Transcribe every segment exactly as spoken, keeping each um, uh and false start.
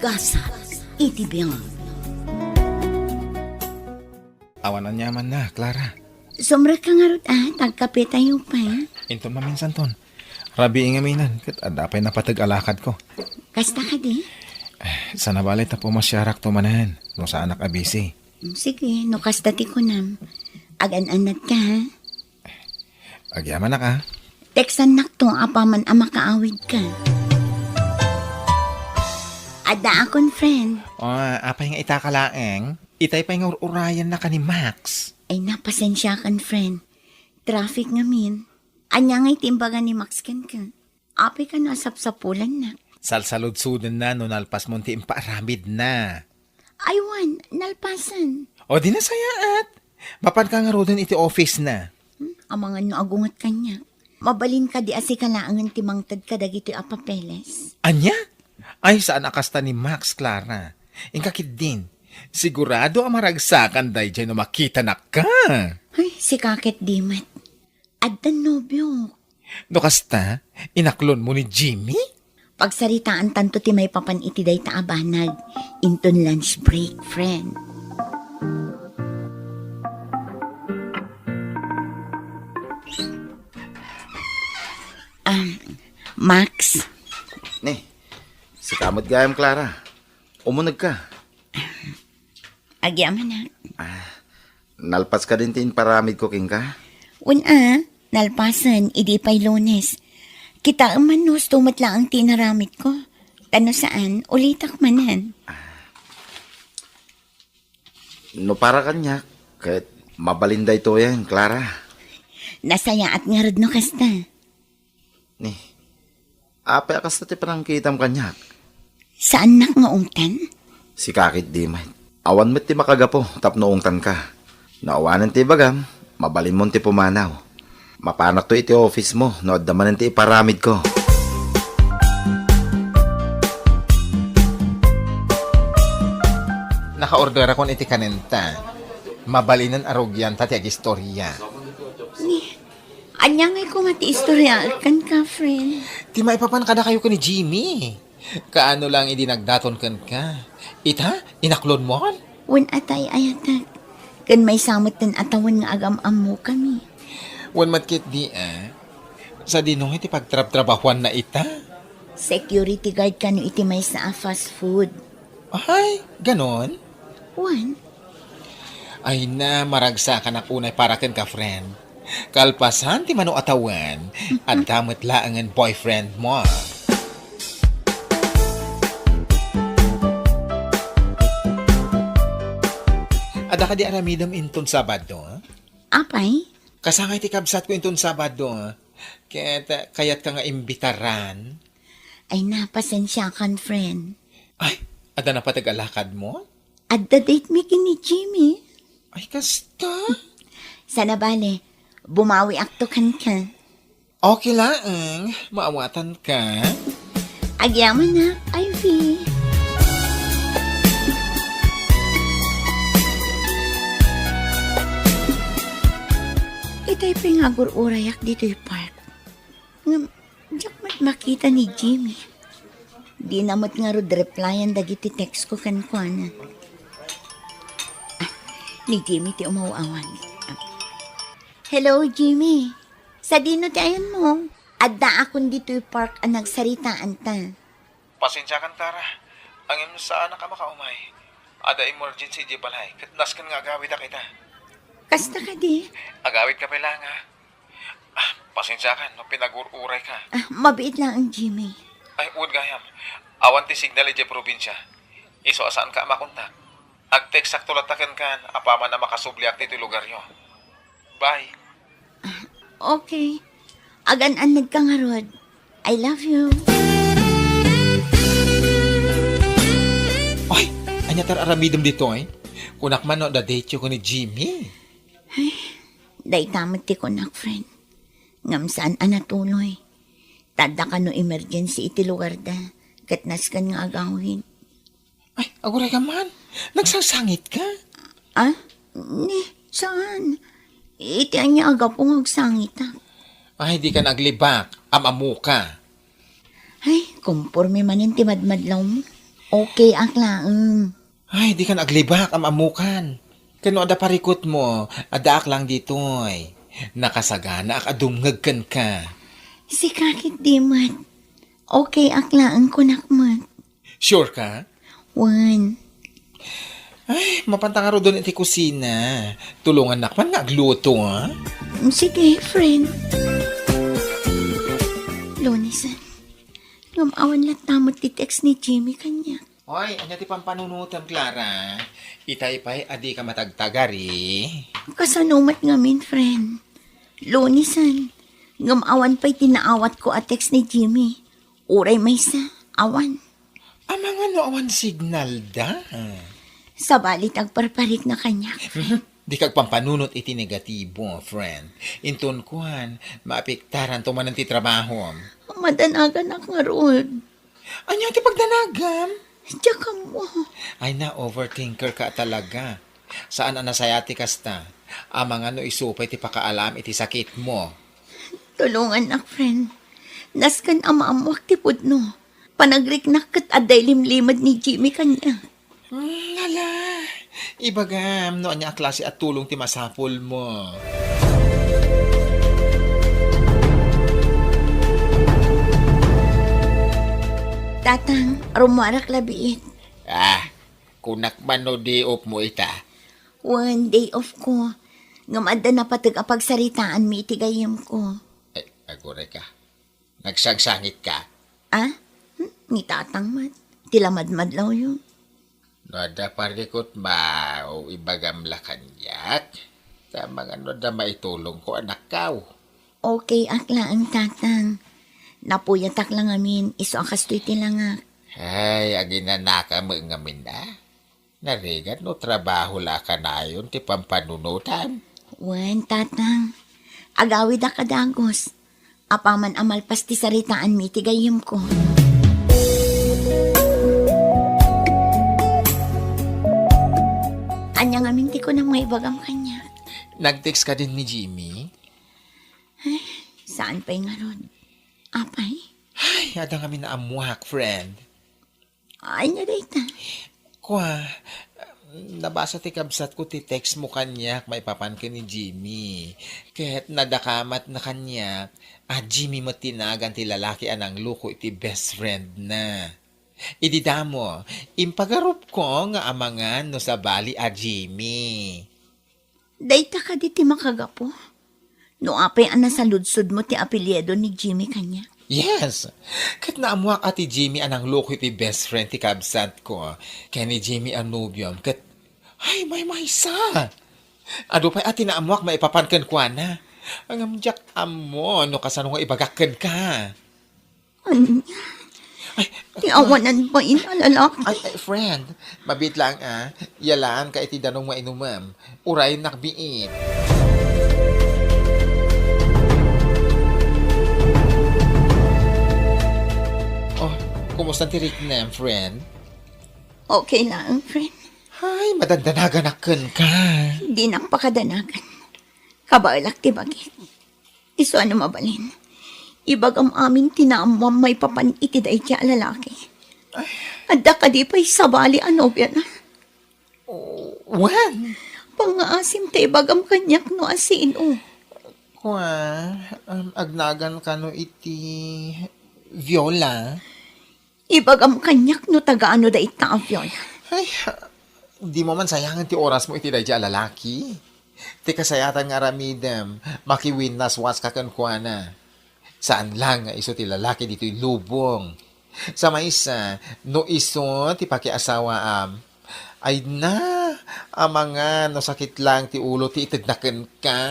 Basol iti biag. Awan aniamanna, Clara. Sumrekka ngarud, a, ta agkapetayo pay. Inton maminsanton. Rabii ngamin, ket adda pay napateg a lakadko. Kasta kadi? Eh, saan a bale ta pumasiarakto manen, no saanak a busy. Mm, sige, no kasta ti kunam. Agan-annadka, ha? Agyamanak, a. Textannakto apaman a makaawidka. Addaakon, friend. O, apay nga itaka laeng? Itay pay nga ur-urayannaka ni Max. Ay, na, pasensiakan, friend. Traffic ngamin. Ania ngay ti imbaga ni Max kenka? Apay kano a sapsapulannak? Salsaludsodenna no nalpasmon ti impaaramidna. Ay, wen, nalpasen. O, di nasayaat. Mapanka ngaruden iti office-na. Hmm, amangan no agunget kaniak. Mabalin kadi a sika laengen ti mangted kadagitoy a papeles? Ania? Ay, saan a kasta ni Max, Clara. Inka ketdin. Sigurado a maragsakan daydiay no makitanakka. Ay, sika ketdi met. Addan nobiok. No kasta, inaklonmo ni Jimmy? Pagsaritaantanto ti maipapan iti dayta a banag inton lunch break, friend. Um, Max. Ni, sika met gayam, Clara. Umunegka. Agyamanak. Ah, nalpas kadin ti imparamidko kenka? Wen a, nalpasen idi pay Lunes. Kitaem man no husto met laeng ti inaramidko. Ta no saan, ulitak manen. No para kaniak, ket mabalin daytoyen, Clara. Nasayaat ngarud no kasta. Ni, apay a kasta ti panangkitam kaniak? Saannak nga ungtan? Sika ketdi met. Awan met ti makagapu tapno ungtanka. No awanen ti ibagam, mabalinmon ti pumanaw. Mapanakto iti office-mo no adda manen ti iparamidko. Nakaorderakon iti kanenta. Mabalinen a rugianta ti agistoria. Ni, ania ngay koma ti istoriaek kenka, friend? Ti maipapan kadakayo ken ni Jimmy. Kaano laeng idi nagdaton kenka? Ita, inaklonmon? Wen a tay-ayatek. Ken maysa metten a tawen nga agam-ammokami. Wen met ketdi, a. Sadino ngay ti pagtrabtrabahuanna ita? Security guard kano iti maysa a fast food. Ay, ganon? Wen. Ay na, maragsakanak unay para kenka, friend. Kalpasan ti mano a tawen, adda met laengen boyfriend mo. Adda kadi aramidem inton Sabado? Apay? Kasangay ti kabsatko inton Sabado. Ket, eh, kayatka nga imbitaran? Ay na, pasensiakan, friend. Ay, adda napateg a lakadmo? Adda date mi ken ni Jimmy. Ay, kasta? Saan a bale, bumawiakto kenka. Okay laeng, maawatanka. Agyamanak, Ivy. Itay pay nga agur-urayak ditoy park. Ngem, diak met makita ni Jimmy. Dina met ngarud replyan dagiti text ko kenkuana. Ah, ni Jimmy ti umaw-awag. Ah. Hello, Jimmy. Sadino ti ayanmo? Addaakon ditoy park a nagsaritaanta. Pasensiakan, Clara. Ngem saanak a makaumay. Adda emergency idiay balay, ket nasken nga agawidak ita. Kasta kadi? Agawidka pay laeng, ha? Ah, pasensiakan no pinagur-urayka. Ah, mabiit laeng, Jimmy. Ay, wen gayam. Awan ti signal idiay probinsia. Isu a saanka a makontak. Ag-textakto latta kenkan apaman a makasubliak ditoy lugaryo. Bye. Ah, okay. Agan-annadka ngarud. I love you. Ay, ania ti ar-aramidem ditoy? Kunak man no adda dateyo ken ni Jimmy. Ay, dayta met ti kunak, friend. Ngem saan a natuloy. Ta adda kano emergency iti lugarda, ket nasken nga agawid. Ay, agurayka man. Nagsasangitka? Ah? Ni, saan? Iti ania a gapu nga agsangitak? Ay, dika aglibak. Am-ammoka. Ay, komporme manen ti madmadlawmo. Okay ak laeng. Ay, dikan aglibak, am-ammokan. Ken no adda parikutmo, addaak lang ditoy. Nakasaganaak a dumngeg kenka. Sika ketdi met. Okay ak laeng, kunak met. Sure ka? Wen. Ay, mapanta ngaruden iti kusina. Tulongannak man nga agluto, ha? Mm, sige, friend. Lunesen, ngem awan latta met ti text ni Jimmy kaniak. Oy, ania ti pampanunotem, Clara? Itay pay a dika matagtagari. Kasano met ngamin, friend? Lunesen, ngem awan pay ti naawatko a text ni Jimmy. Uray maysa, awan. Amangan no awan signalda? Sabali ti agparparikna kaniak. Dika agpampanunot iti negatibo, friend. Inton kuan, maapektaranto manen ti trabahom. Madanaganak ngarud. Ania ti pagdanagam? Diak ammo. Ay, na-overthinker ka talaga. Saan a nasayaat ti kasta. Amangan no isu pay ti pakaalam iti sakitmo. Tulongannak, friend. Nasken a maammoak ti pudno. Panagriknak ket adda limlimed ni Jimmy kaniak. Hmm, hala. Ibagam no ania a klase a tulong ti masapulmo. Tatang, rummuarak la biit. Ah, kunak man no day off mo ita. Wen, day off ko. Ngem adda napateg a pagsaritaanmi iti gayyemko. Ay, aguray ka. Nagsangsangitka? Ah? Hmm? Ni Tatang met. Ti la madmadlawyo. No adda parikutmo, ibagam la kaniak. Ta amangan no adda maitulongko, anakkaw. Okay ak laeng, Tatang. Napuyatak la ngamin, isu a kastoy ti langak. Ay, aginanaka met ngamin, a? Narigat no trabaho la a kanayon ti pampanunotam. Wen, Tatang. Agawidak a dagus. Apaman a malpas ti saritaanmi iti gayyemko. Ania ngamin ti kunam nga ibagam kaniak? Nag-text kadin ni Jimmy? Ay, saan pay ngarud? Apay? Ay, adda ngamin naammoak, friend. Ania dayta? Kua, nabasa ti kabsatko ti text mo kaniak maipapan ken ni Jimmy. Ket nadakamatna kaniak a Jimmy met ti nagan ti lalaki a nangloko iti best friend na. Idi damo, impagarupko nga amangan no sabali a Jimmy. Dayta kadi ti makagapu? No apay a nasaludsodmo ti apelyido ni Jimmy kaniak? Yes. Ket naammoak a ti Jimmy a nangloko iti best friend ti kabsatko. Ken ni Jimmy a nobiom ket, ay, maymaysa. Adu pay a ti naammoak maipapan kenkuana. Ngem diak ammo no kasano nga ibagak kenka. Ania? Ay, ti awanan pay a lalaki. Ay, ay, friend, mabiit lang, a. Yalaan ka iti danum nga inumem. Uray nakbiit. Oh, kumusta ti riknem, friend? Okay lang, friend. Ay, madandanaganak kenka. Dinak pakadanagan. Kabaelak ti bagik. Isu a no mabalin, ibagam amin ti naammoam maipapan iti daydi a lalaki. Adda kadi pay sabali a nobiana? Oh, wen. Pangngaasim ta ibagam kaniak no asino. Kua, um, agnagan kano iti Viola? Ibagam kaniak no taga-ano dayta a Viola. Ay, dimo man sayangen ti orasmo iti daydi a lalaki. Ti kasayaatan nga aramidem, makiwinnaswaska kenkuana. Saan lang nga isu ti lalaki ditoy lubong. Sa maysa, no isu ti pakiasawaam, ay na, amangan no sakit lang ti ulo ti itedna kenka.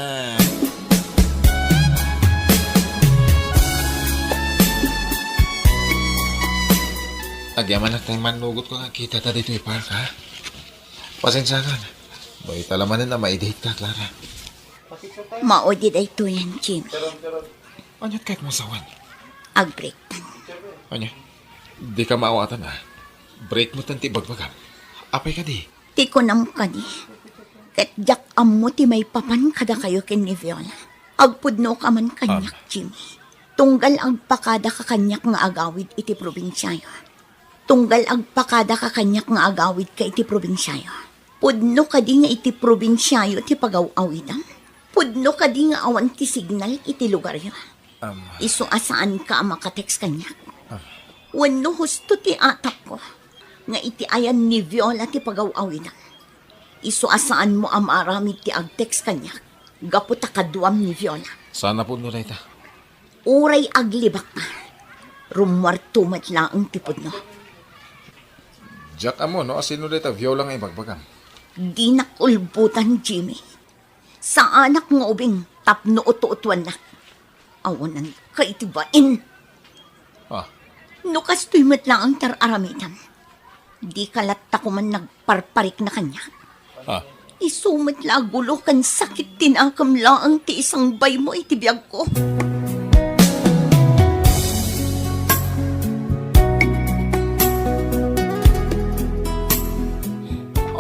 Agyamanak tay mannugotko nga kita ta ditoy park, ha? Pasensiakan. Mayta la manen a maidate ka, Clara. Maudi daytoyen, Jimmy. Aniat kayat mo sawen? Agbreaktan. Ania? Dika maawatan, a. Break mo tan ti ibagbagam. Apay kadi? Ti kunam kadi, ket diak ammo ti maipapan kadakayo ken ni Viola. Agpudnoka man kaniak, Jimmy. Tunggal agpakadaka kaniak nga agawid iti probinsiayo. Tunggal agpakadaka kaniak nga agawidka iti probinsiayo. Pudno kadi nga iti probinsiayo ti pagaw-awidam? Pudno kadi nga awan ti signal iti lugaryo? Am. Isu a saanka a makatext kaniak. Ah. Wenno husto ti atapko nga iti ayan ni Viola ti pagaw-awidam? Isu a saanmo a maaramid ti agtext kaniak gapu ta kaduam ni Viola. Saan a pudno dayta? Uray aglibakka, rummuarto met laeng ti pudno. Diak ammo no asino dayta Viola nga ibagbagam. Dinak ulbotan, Jimmy. Saanak nga ubing tapno uto-utuannak. Awananka iti bain. Ah. No kastoy met laeng ti ar-aramidem, dika latta koman nagparparikna kaniak. Ah. Isu met la a gulo ken sakit ti nakem laeng ti isangbaymo iti biagko.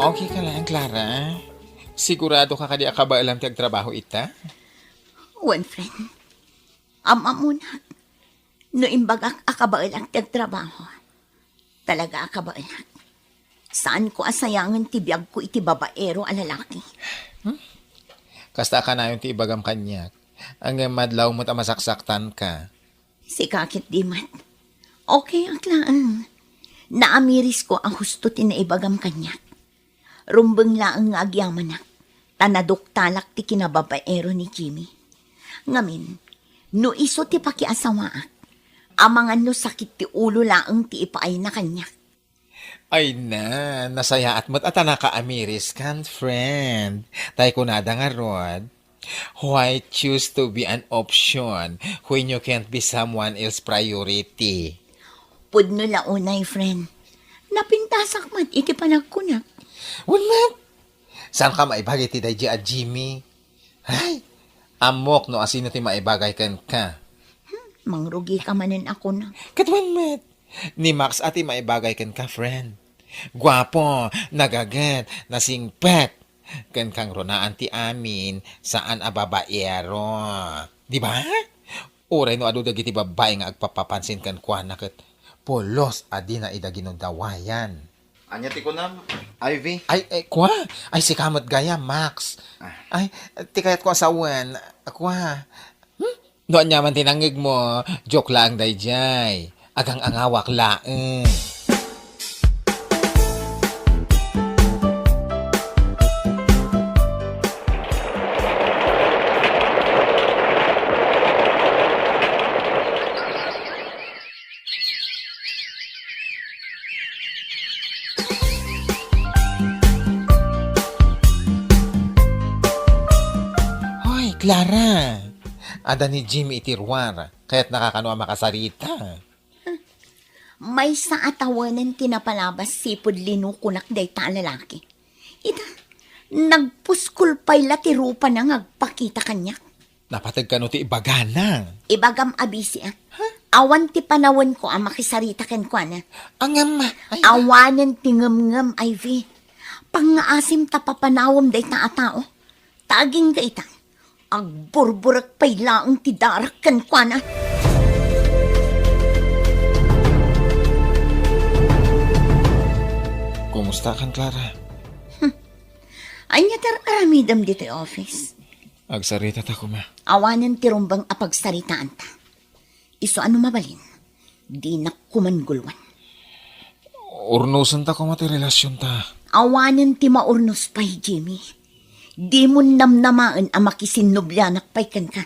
Okay ka laeng, Clara? Sigurado ka kadi a kabaelam ti agtrabaho ita? Wen, friend. Am-ammonak, no imbagak a kabaelak ti agtrabaho, talaga a kabaelak. Saanko a sayangen ti biagko iti babaero a lalaki. Hmm? Kasta a kanayon ti ibagam kaniak. Ngem madlaw met a masaksaktanka. Sika ket di met. Okay ak laeng. Naamirisko a husto ti naibagam kaniak. Rumbeng laeng nga agyamanak, ta naduktalak ti kinababaero ni Jimmy. Ngamin, no isu ti pakiasawaak, amangan no sakit ti ulo laeng ti ipaayna kaniak. Ay na, nasayaat met a ta nakaamiriskan, friend. Tay kunada ngarud, why choose to be an option when you can't be someone else's priority? Pudno la unay, friend. Napintasak met iti panagkunak. Wen met, saanka maibagay ti daydi a Jimmy? Ay, ammok no asino ti maibagay kenka. Hmm, mangrugika manen a kunak. Ket wen met, ni Max a ti maibagay kenka, friend. Guapo, nagaget, nasingpet. Ken kangrunaan ti amin, saan a babaero. Di ba? Uray no adu dagiti babbai nga agpapapansin kenkuana ket pulos a dina ida ginudawayan. Ania ti kunam, Ivy? Ay, ay, kua? Ay, sika met gayam, Max. Ah. Ay, ti kayatko a sawen, kua? Hmm? No aniaman ti nangngegmo, joke laeng daydiay. Agang-angawak laeng. Hoy, Clara! Adda ni Jimmy iti ruar. Kayatnaka kano a makasarita? Maysa a tawen ti napalabas sipud linukonak dayta a lalaki. Ita, nagpuskol pay la ti rupana nga agpakita kaniak. Napateg kano ti ibagana? Ibagam a bisiak. Ha? Awan ti panawenko a makisarita kenkuana. Ngem, ay, awanen ti ngemngem, Ivy. Pangngaasim ta papanawem dayta a tao. Ta agingga ita, agburburek pay laeng ti darak kenkuana. Kumustakan, Clara? Hmm. Ania ti ar-aramidem ditoy office? Agsaritata koma. Awanen ti rumbeng a pagsaritaanta. Isu a no mabalin, dinak koman guluan. Urnosenta koma ti relasionta. Awanen ti maurnos pay, Jimmy. Dimon namnamaen a makisinnobianak pay kenka,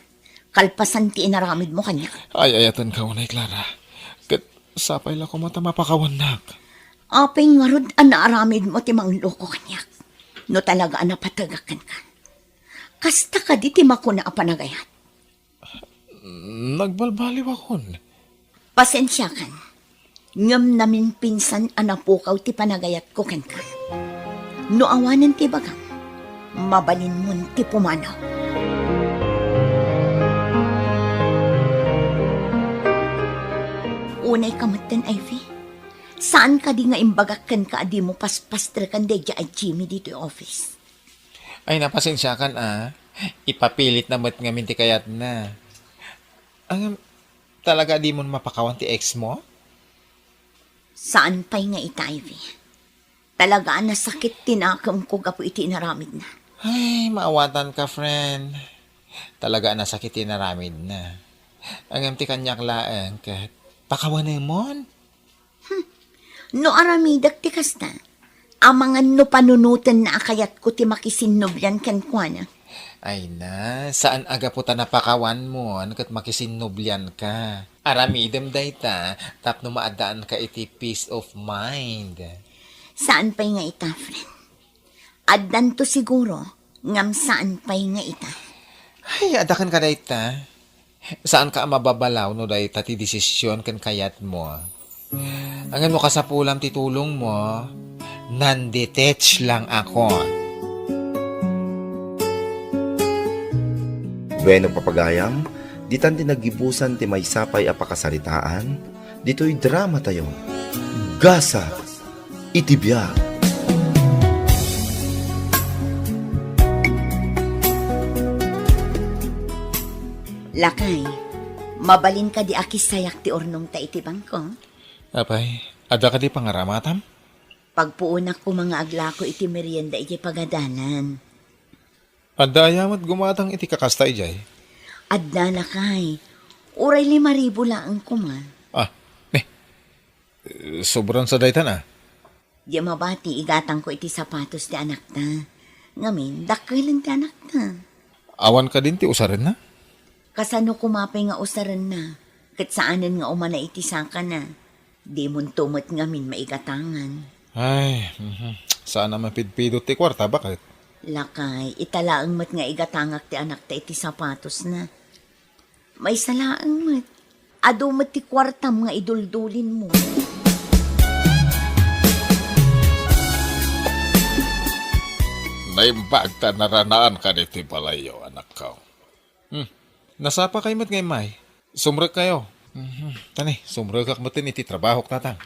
kalpasan ti inaramidmo kaniak. Ay-ayatenka unay, Clara. Ket sapay la koma ta mapakawannak. Apay ngarud a naaramidmo ti mangloko kaniak? No talaga a napategak kenka. Kasta kadi ti makuna a panagayat? Nagbalbaliwakon. Pasensiakan, ngem namimpinsan a napukaw ti panagayatko kenka. No awanen ti ibagam, mabalinmon ti pumanaw. Unay ka metten, Ivy. Saan kadi nga imbagak kenka a dimo paspastreken daydiay a Jimmy ditoy office? Ay, napasensiakan, a. Ipapilitna met ngamin ti kayatna. Ngem, talaga a dimon mapakawan ti ex mo? Saan pay nga ita, Ivy. Talaga a nasakit ti nakemko gapu iti inaramidna. Ay, maawatanka, friend. Talaga a nasakit ti inaramidna. Ngem ti kaniak laeng ket pakawanemon. Hmm. No aramidek ti kasta, amangan no panunotenna a kayatko ti makisinnublian kenkuana. Ay na, saan a gapu ta napakawanmon ket makisinnublianka. Aramidem dayta tapno maaddaanka iti peace of mind. Saan pay nga ita, friend. Addanto siguro, ngem saan pay nga ita. Ay, adda kenka dayta. Saanka a mababalaw no dayta ti desisyon ken kayatmo. Ngem no kasapulam ti tulongmo, nanditech lang ako. Bueno, papagayam, ditan ti naggibusan ti maysa pay a pakasaritaan, ditoy dramatayo, Gasat iti Biag. Lakay, mabalin kadi a kissayak ti urnongta iti bangko? Apay, adda kadi pangaramatam? Pagpuonak koma nga aglako iti merienda iti pagadalan. Adda aya met gumatang iti kakasta idiay? Adda, lakay. Uray lima ribu laeng koma. Ah, ne. Sobran sa daytan, ah. Di mabati, igatangko iti sapatos ti anakta. Ngamin, dakkelen ti anakta. Awan kadin ti usarenna? Kasano koma pay nga usarenna? Ket saanen nga umana iti sakana. Dimonto met ngamin maigatangan. Ay, mhm. Saan a mapidpidot ti kuarta, baket? Lakay, ita laeng met nga igatangak ti anakta iti sapatosna. Maysa laeng met. Adu met ti kuartam nga iduldulinmo. Naimbag ta naranaan ka ditoy balayyo, anakko. Hmm. Nasapa kay met nga immay? Sumrekkayo. Mhm. Tani, sumrekak metten iti trabahok, tatang.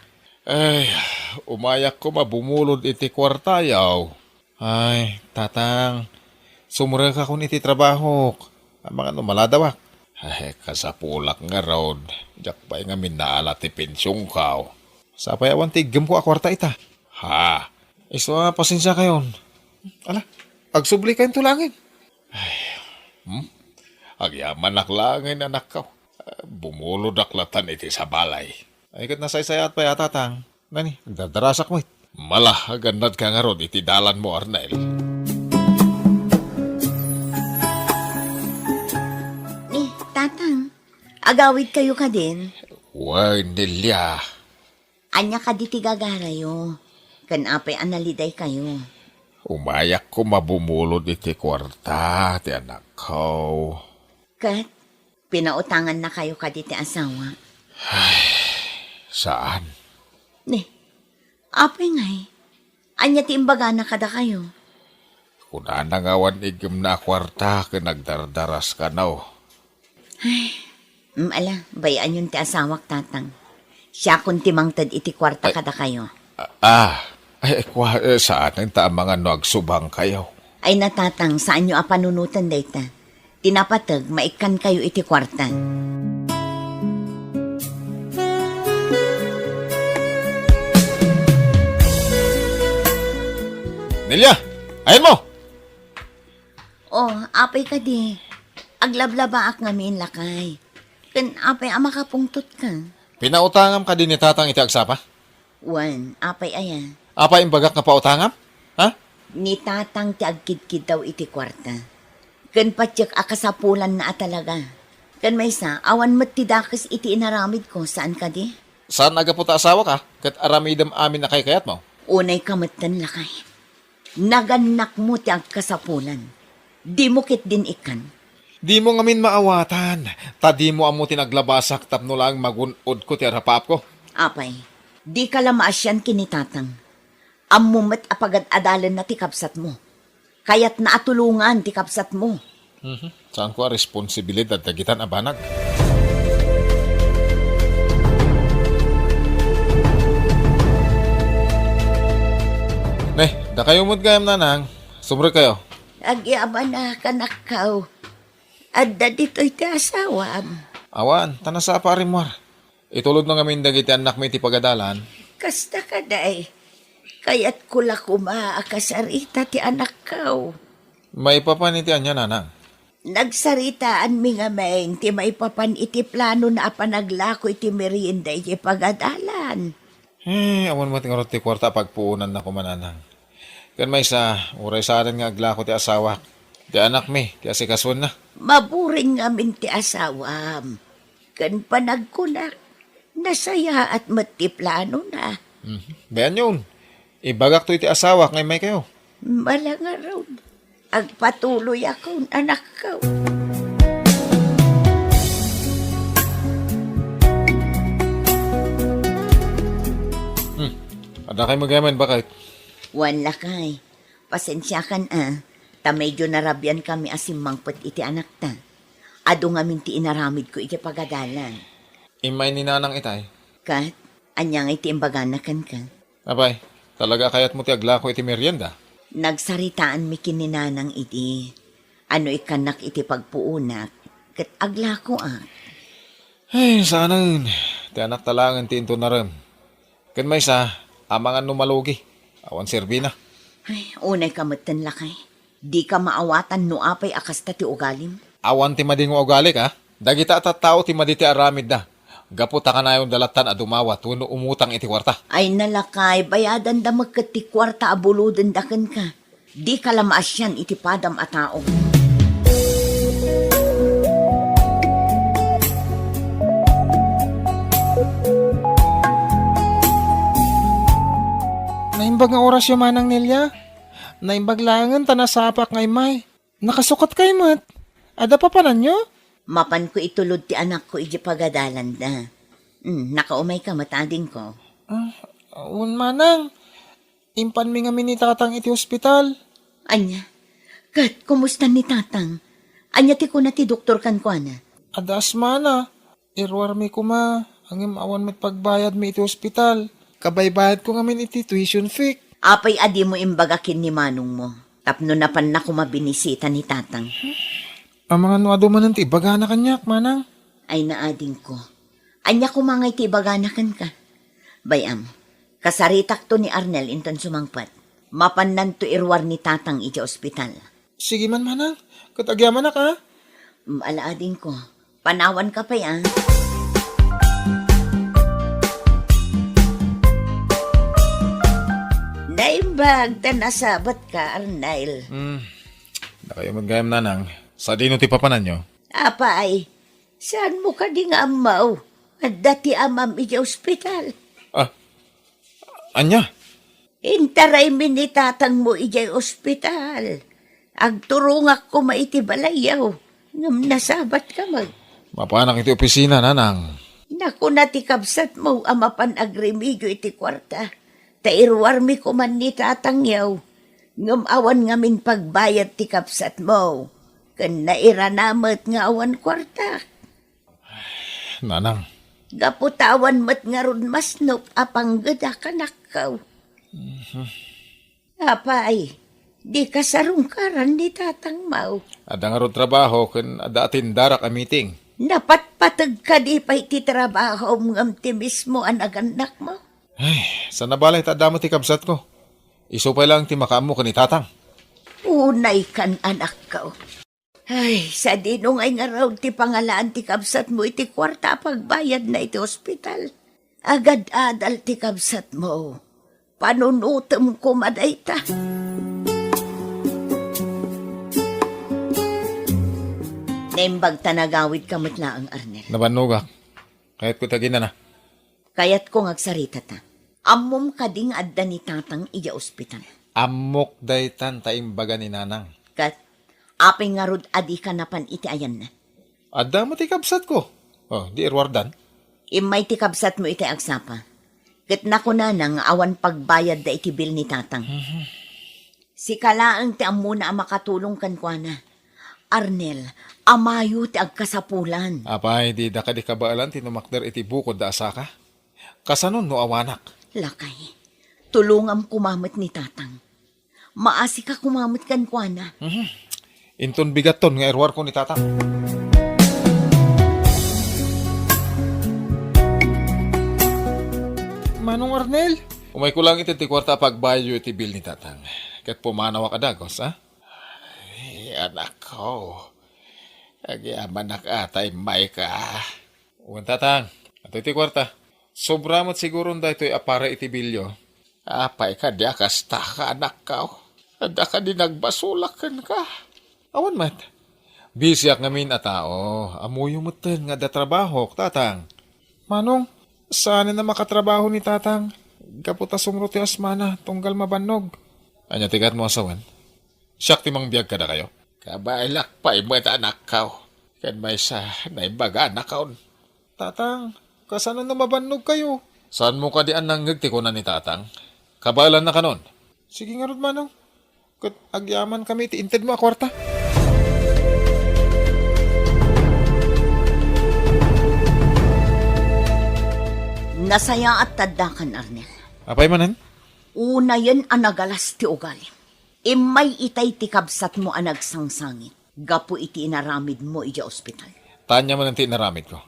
Ay, umayak koma bumulod iti kuartayo. Ay, tatang, sumrekakon iti trabahok. Amangan no maladawak. Ay, kasapulak ngarud. Diak pay ngamin naala ti pensionko. Sapay awan ti iggemko a kuarta ita. Ha? Isu a, pasensiakayon. Ala, agsubli kayonto laengen. Ay, hmm? Agyamanak laengen, anakko. Bumulodak latan iti sabalay. Ay, ket nasaysayaat pay a, tatang. Nani, agdardarasak met. Mala, agannadka ngarud iti dalanmo, Arnel. Ni, tatang, agawidkayo kadin? Wen, Nelia. Ania kadi ti gagarayo? Ken apay a nalidaykayo? Umayak koma bumulod iti kuarta ti anakko. Ket pinautangannakayo kadi ti asawa? Ay, saan. Ni, apay ngay? Ania ti imbagana kadakayo? Kunana nga awan iggemna a kuarta ken agdardaras kano. Ay, mm, ala, bay-anyon ti asawak, tatang. Siakon ti mangted iti kuarta kadakayo. Ah, ay, kua, eh, saanen ta amangan no agsubangkayo. Ay na, tatang, saanyo a panunoten dayta. Ti napateg, maikkankayo iti kuarta. Nelia, ayanmo! Oh, apay kadi, aglablabaak ngamin, lakay. Ken apay a makapungtotka? Pinautangam kadi ni tatang iti agsapa? Wen, apay aya? Apay imbagak nga pautangam? Ha? Ni tatang ti agkidkiddaw iti kuarta. Ken patiek a kasapulanna a talaga. Ken maysa, awan met ti dakes iti inaramidko, saan kadi? Saan a gapu ta asawaka, ket aramidem amin a kaykayatmo? Unayka metten, lakay. Nagannakmo ti agkasapulan. Dimo ketdin ikkan. Dimo ngamin maawatan, ta dimo ammo ti naglabasak tapno laeng magun-odko ti arapaapko. Apay, dika la maasian ken ni tatang. Ammom met a pagad-adalenna ti kabsatmo. Kayatna a tulongan ti kabsatmo. Mhm. Saanko a responsibilidad dagitan a banag. Ne, dakayo met gayam, nanang. Sumrekkayo. Agyamanak, anakko. Adda ditoy ti asawam? Awan, ta nasapa a rimmuar. Itulodna ngamin dagiti annakmi iti pagadalan. Kasta kadi, kayatko la koma a kasarita ti anakko. Maipapan iti ania, nanang? Nagsaritaanmi ngamin ti maipapan iti planona a panaglako iti merienda iti pagadalan. Eh, awan met ngarud ti kuarta a pagpuonanna koma, nanang. Ken maysa, uray saanen nga aglako ti asawak. Ti anakmi, ti asikasoenna. Maburing ngamin ti asawam. Ken panagkunak, nasayaat met ti planona. Mhm. Bayanyon, ibagakto iti asawak nga immaykayo. Malangarod, agpatuloyakon, anakko. Hmm. Adda kay met gayam, baket? Wen, lakay. Pasensiakan a, ta medyo narabiankami a simmangpet iti anakta. Adu ngamin ti inaramidko iti pagadalan. Immay ni nanang itay? Ket, ania ngay ti imbagana kenka? Apay, talaga a kayatmo ti aglako iti merienda? Nagsaritaanmi ken ni nanang idi. Ano ikkannak iti pagpuonak, ket aglakoak. Ay, saanen. Ti anakta laengen ti inton narem. Ken maysa, amangan no malugi. Awan serbina. Ay, unayka metten, lakay. Dika maawatan no apay a kasta ti ugalim. Awan ti madi nga ugalik, a? Dagita a tattao ti madi ti aramidda. Gapu ta kanayonda lattan a dumawat wenno umutang iti kuarta. Ay, lakay, bayadanda met ket ti kuarta a bulodenda kenka. Dika la maasian iti padam a tao. Naimbag nga orasyo, Manang Nelia. Naimbag laengen ta nasapak nga immay. Nakasukat kay met. Adda papananyo? Mapanko itulod ti anakko iti pagadalanda. Hmm, nakaumayka met, adingko. Ah, wen, Manang. Impanmi ngamin ni Tatang iti ospital. Ania? Ket kumusta ni Tatang? Ania ti kuna ti doktor kenkuana? Adda asmana. Iruarmi koma, ngem awan met pagbayadmi iti ospital. Kabaybayadko ngamin iti tuition fee. Apay a dimo imbaga ken ni manongmo tapno napanna koma binisita ni Tatang? Amangan no adu manen ti ibagana kaniak, Manang. Ay, naadingko. Ania koma ngay ti ibagana kenka? Bay-am, kasaritakto ni Arnel inton sumangpet. Mapannanto iruar ni Tatang iti ospital. Sige man, Manang. Ket agyamanak, a? Mm, ala, adingko. Panawanka pay, a? Naimbag ta nasabatka, Arnel. Hmm. Dakayo met gayam, Nanang. Sadino ti papananyo? Apay, saanmo kadi nga ammo? Adda ti amam idiay ospital. Ah, ania? Intaraymi ni tatangmo idiay ospital. Agturongak koma iti balayyo, ngem nasabatka met. Mapanak iti opisina, Nanang. Nakuna ti kabsatmo a mapan agrimedyo iti kuarta, ta iruarmi koman ni tatangyo, ngem awan ngamin pagbayad ti kabsatmo, ken nairana met nga awan kuarta. Nanang. Gapu ta awan met ngarud masnop a panggedak, anakko. Mhm. Apay, dika sarungkaran ni tatangmo? Adda ngarud trabaho ken adda atendarak a meeting. Napatpateg kadi pay ti trabahom ngem ti mismo a nagannakmo? Ay, saan a balay ta adda met ti kabsatko. Isu pay laeng ti makaammo ken ni tatang. Unaykan, anakko. Ay, sadino ngay ngarud ti pangalaan ti kabsatmo iti kuarta a pagbayadna iti ospital? Agad-adal ti kabsatmo. Panunotem koma dayta. Naimbag ta nagawidka met laeng, Arnel. Nabannogak. Kayatko ti aginana. Kayatko nga agsaritata. Ammom kadi nga adda ni tatang idiay ospital? Ammok daytan ta imbaga ni Nanang. Ket, apay ngarud a dika napan iti ayanna? Adda met ti kabsatko. Oh, di iruardan. Immay ti kabsatmo iti agsapa. Ket nakunana nga awan pagbayadda iti bill ni tatang. Mhm. Sika laeng ti ammona a makatulong kenkuana. Arnel, amayo ti agkasapulan. Apay, dida kadi kabaelan ti numakder iti bukodda a saka? Kasanon no awanak? Lakay, tulongam koma met ni tatang. Maasika koma met kenkuana. Mhm. Inton bigatton nga iruarko ni tatang. Manong Arnel? Umayko lang iti ti kuarta a pagbayadyo iti bill ni Tatang. Ket pumanawak a dagus, ha? Ay, anakko. Agyamanak a ta immayka. Wen, Tatang. Adtoy ti kuarta. Sobra met siguron daytoy a para iti bilyo. Apay kadi a kasta ka, anakko? Adda kadi nagbasolak kenka? Awan met. Bisiak ngamin a tao. Ammoyo metten nga adda trabahok, Tatang. Manong, saanen a makatrabaho ni Tatang. Gapu ta sumro ti asmana, tunggal mabannog. Ania ti kayatmo a sawen? Siak ti mangbiag kadakayo? Kabaelak pay met, anakko. Ken maysa, naimbagana kaon. Tatang, kasano no mabannogkayo? Saanmo kadi a nangngeg ti kuna ni Tatang? Kabaelanna kanon. Sige ngarud, Manong. Ket agyamankami iti intedmo a kuarta. Nasayaat ta addakan, Arnel. Apay manen? Unayen a nagalas ti ugalim. Immay itay ti kabsatmo a nagsangsangit gapu iti inaramidmo idiay ospital. Ta ania manen ti inaramidko?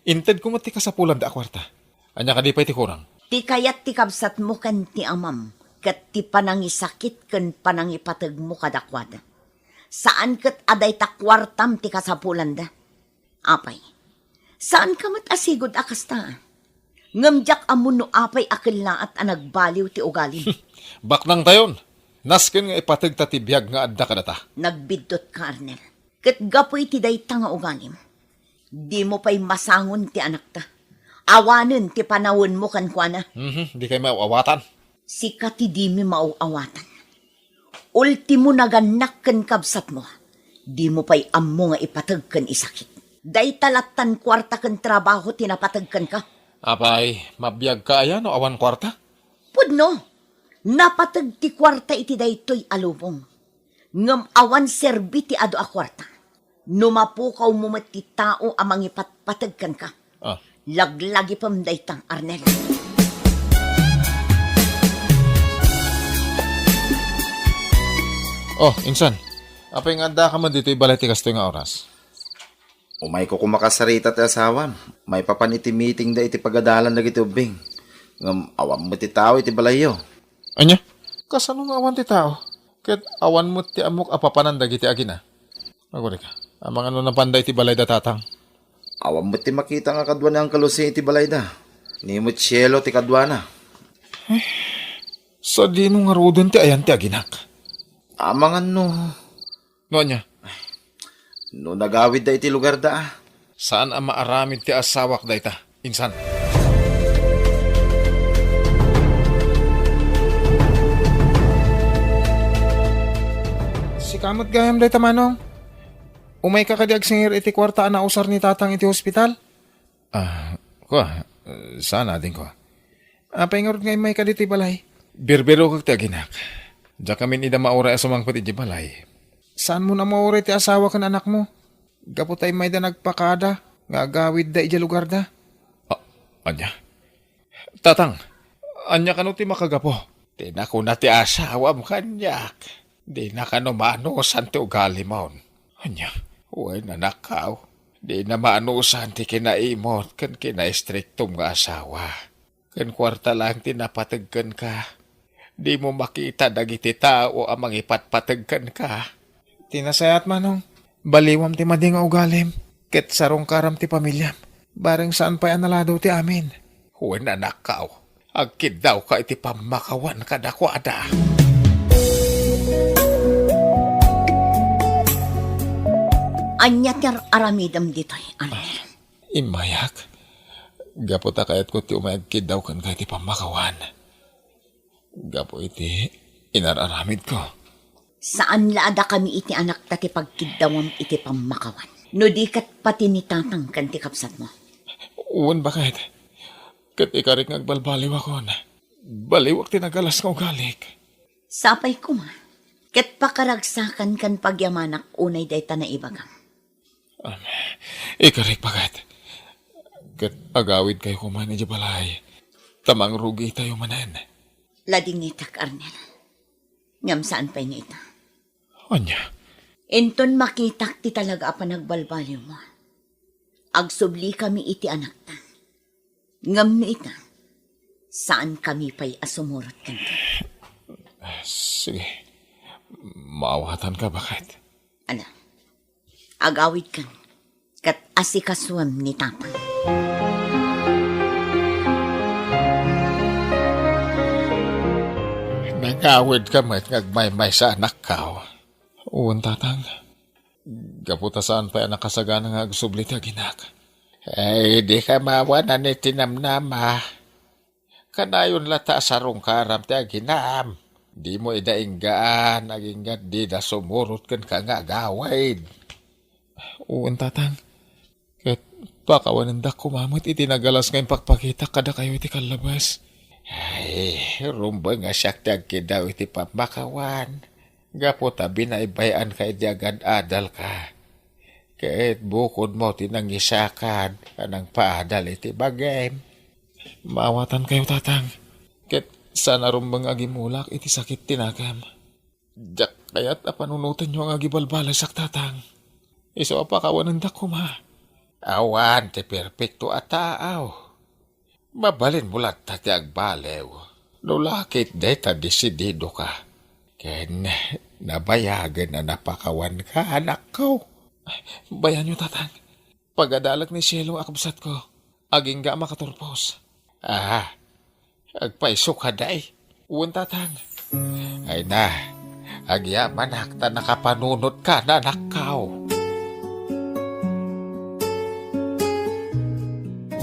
Intedko met ti kasapulanda a kuarta. Ania kadi pay ti kurang? Ti kayat ti kabsatmo ken ti amam, ket ti panangisakit ken panangipategmo kadakuada. Saan ket a dayta kuartam ti kasapulanda. Apay, saanka met a sigud a kasta. Ngem diak ammo no apay a kellaat a nagbaliw ti ugalim. Baknangtayon. Nasken nga ipategta ti biag nga adda kadata. Nagbiddutka, Arnel. Ket gapu iti dayta nga ugalim, dimo pay masangon ti anakta. Awanen ti panawenmo kenkuana. Mhm, dikay maaw-awatan. Sika ti dimi maaw-awatan. Ultimo, nagannak ken kabsatmo. Dimo pay ammo nga ipateg ken isakit. Dayta lattan kuarta ken trabaho ti napateg kenka. Apay, mabiagka aya no awan kuarta? Pudno, napateg ti kuarta iti daytoy a lubong. Ngem awan serbi ti adu a kuarta no mapukawmo met ti tao a mangipatpateg kenka. Ah. Laglagipem dayta, Arnel. Oh, insan. Apay nga addaka man ditoy balay ti kastoy nga oras? Umayko koma kasarita ti asawam. Maipapan iti meetingda iti pagadalan dagiti ubbing. Ngem awan met ti tao iti balayyo. Ania? Kasano nga awan ti tao? Ket awan met ti ammok a papanan dagiti agina. Agurayka, amangan no napanda iti balayda, Tatang. Awan met ti makita nga kadua ni Uncle Jose iti balayda. Ni met sielo ti kaduana. Sadino ngaruden ti ayan ti aginak? Amangan no. No ania? No nagawidda iti lugarda, a. Saan a maaramid ti asawak dayta, insan. Sika met gayam dayta, Manong. Umayka kadi agsingir iti kuarta a nausar ni Tatang iti hospital? Ah, kua, saan, adingko. Apay ngarud nga immayka ditoy balay? Birbirokek ti aginak. Diakamin ida mauray a sumangpet idiay balay. Saanmo a mauray ti asawa ken anakmo? Gapu ta immayda nagpakada nga agawidda idiay lugarda. Ah, ania? Tatang, ania kano ti makagapu? Ti nakuna ti asawam kaniak, dina kano maanusan ti ugalimon. Ania? Wen, anakko, dina maanusan ti kinaimot ken kinaistriktom nga asawa. Ken kuarta laeng ti napateg kenka. Dimo makita dagiti tao a mangipatpateg kenka. Ti nasayaat, Manong, baliwam ti madi nga ugalim, ket sarungkaram ti pamiliam. Bareng saan pay a naladaw ti amin. Wen, anakko, agkiddawka iti pammakawan kadakuada. Ania ti ar-aramidem ditoy, Arnel? Immayak. Gapu ta kayatko ti umay agkiddaw kenka iti pammakawan. Gapu iti inar-aramidko. Saan la a dakami iti anakta ti pagkiddawam iti pammakawan, no di ket pati ni Tatang ken ti kabsatmo? Wen, baket. Ket ikarik nga agbalbaliwakon. Baliwak ti nagalas nga ugalik. Sapay koma, ket pakaragsakan ken pagyamanak unay dayta naibagam. Am, ikarik, baket. Ket agawidkayo koma idiay balay, ta mangrugitayo manen. Ladingitak, Arnel. Ngem saan pay nga ita. Ania? Inton makitak ti talaga a panagbalbaliwmo, agsublikami iti anakta. Ngem no ita, Saankami pay a sumurot kenka. Sige. Maawatanka, baket. Ala, agawidkan, ket asikasuem ni Tatang. Nangawidka met nga agmaymaysa, anakko. Wen, Tatang. Gapu ta saan pay a nakasagana nga agsubli ti aginak. Ay, dika maawanan iti namnama. Kanayon latta a sarungkaram ti aginam. Dimo ida inggaan, agingga dida sumurot kenka nga agawid. Wen, Tatang. Ket pakawanendak koma met iti nagalas nga impakpakitak kadakayo iti kallabas. Ay, rumbeng a siak ti agkidaw iti pammakawan. Gapu ta binaybay-anka idi agad-adalka. Ket bukodmo ti nangisakad a nangpaadal iti bagim. Maawatankayo, Tatang. Ket saan a rumbeng a gimulak iti sakit ti nakam. Diak kayat a panunotenyo nga agibalbalisak, Tatang. Isu a pakawanendak koma. Awan ti perpekto a tao. Mabalinmo latta ti agbaliw. No la ket dayta desididoka. Ken nabayagen a napakawanka, anakko. Bayanyo, Tatang. Pagadalek ni sielo a kabsatko. Agingga a makaturpos. Ah, agpayso ka, day? Wen, Tatang. Ay na, agyamanak ta nakapanunotka, anakko.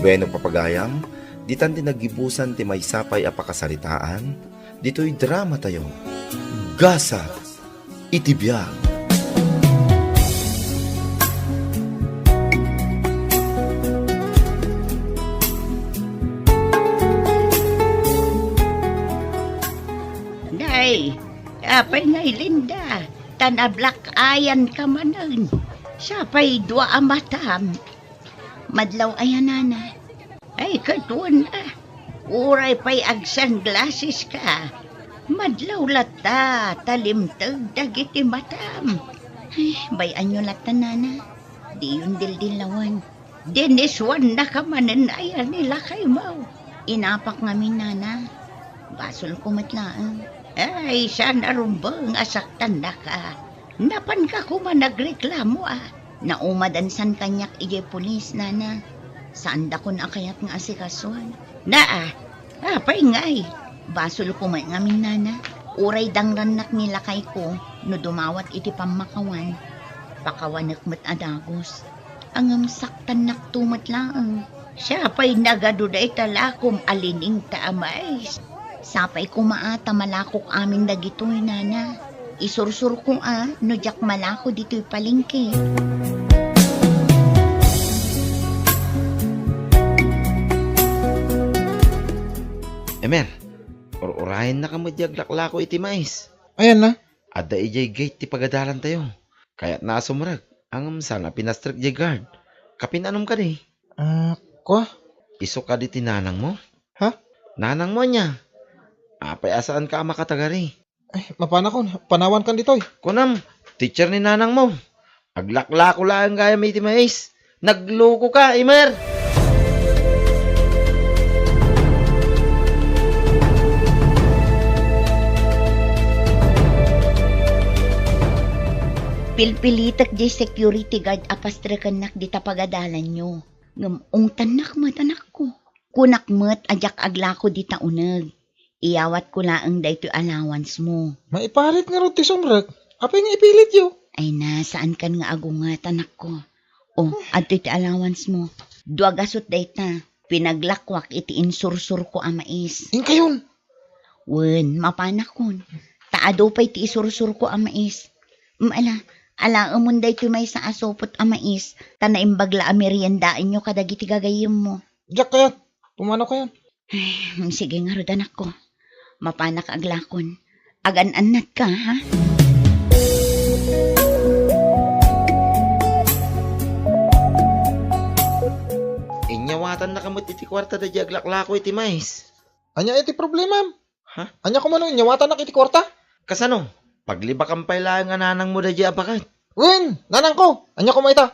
Bueno, papagayam, ditan ti naggibusan ti maysa pay a pakasaritaan ditoy dramatayo, Gasa iti biag. Nay, apay nga Linda, ta nablack-eyan ka manen. Sapay dua a matam. Madlaw aya, nana? Ay, ket wen a. Uray pay agsunglasses ka. Madlaw latta ta limteg dagiti matam. Ay, bay-anyo latta, nana. Diyon dildillawen. Diniswannaka manen aya ni lakaymo? Inapak ngamin, nana. Basolko met laeng. Ay, saan a rumbeng a saktannaka. Napanka koma nagreklamo a naumadansan kaniak idiay pulis, nana. Saandakon a kayat nga asikasuan. Naa, apay ngay? Basol koma ngamin, nana. Uray dangrannak ni lakayko no dumawat iti pammakawan. Pakawanek met a dagus. Ngem saktannakto met laeng. Siapay nagadu dayta lakom a liningta a mais. Sapay koma a ta malakok amin dagitoy, nana. Isursurko a no diak malako ditoy palengke. Emer, ur-urayennaka met di aglaklako iti mais. Ayan na. Adda idiay gate ti pagadalantayo. Kayatna a sumrek, ngem saan a pinastrek diay guard. Kapianom kadi? Ah, kua? Isu kadi ti nanangmo? Ha? Nanangmo ania? Apay a saanka a makatagari? Ay, mapanakon, panawankan ditoy. Kunam, teacher ni nanangmo. Aglaklako laeng gayam iti mais. Nagluko ka, Emer! Pilpilitek diay security guard a pastrekennak dita pagadalanyo. Ngem ungtannak met, anakko. Kunak met a diak aglako dita uneg. Iyawatko laeng daytoy allowance mo. Maiparit ngarud ti sumrek. Apay nga ipilityo? Ay na, saankan nga agunget, anakko. O, adtoy ti allowance mo. Dua gasut dayta. Pinaglakwak iti insursurko a mais. Inkayon? Wen, mapanakon. Ta adu pay ti isursurko a mais. Em, ala, alaemon daytoy maysa a supot a mais, ta naimbag la a meriendaenyo kadagiti gagayyemmo. Diak kayat. Pumanaw kayon. Ay, sige ngarud, anakko. Mapanak aglakon. Agan-annatka, ha? Inyawatannaka met iti kuarta daydi aglaklako iti mais. Ania iti problemam? Ha? Ania koma no inyawatannak iti kuarta? Kasano? Paglibakan pay laeng a nanangmo daydi a baket. Wen, nanangko. Ania koma ita?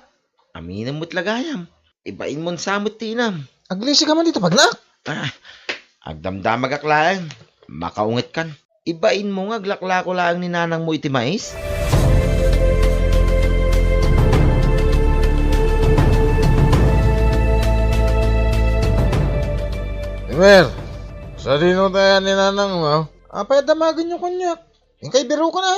Aminem met la gayam. Ibainmon sa met ti inam. Aglisi ka man dita bagnak? Ah, Agdamdamagak laeng, makaungetkan. Ibainmo nga aglaklako laeng ni nanangmo iti mais? Emer, sadino tayo ni nanangmo? Apay a damagenyo kaniak? Inkay biruken a?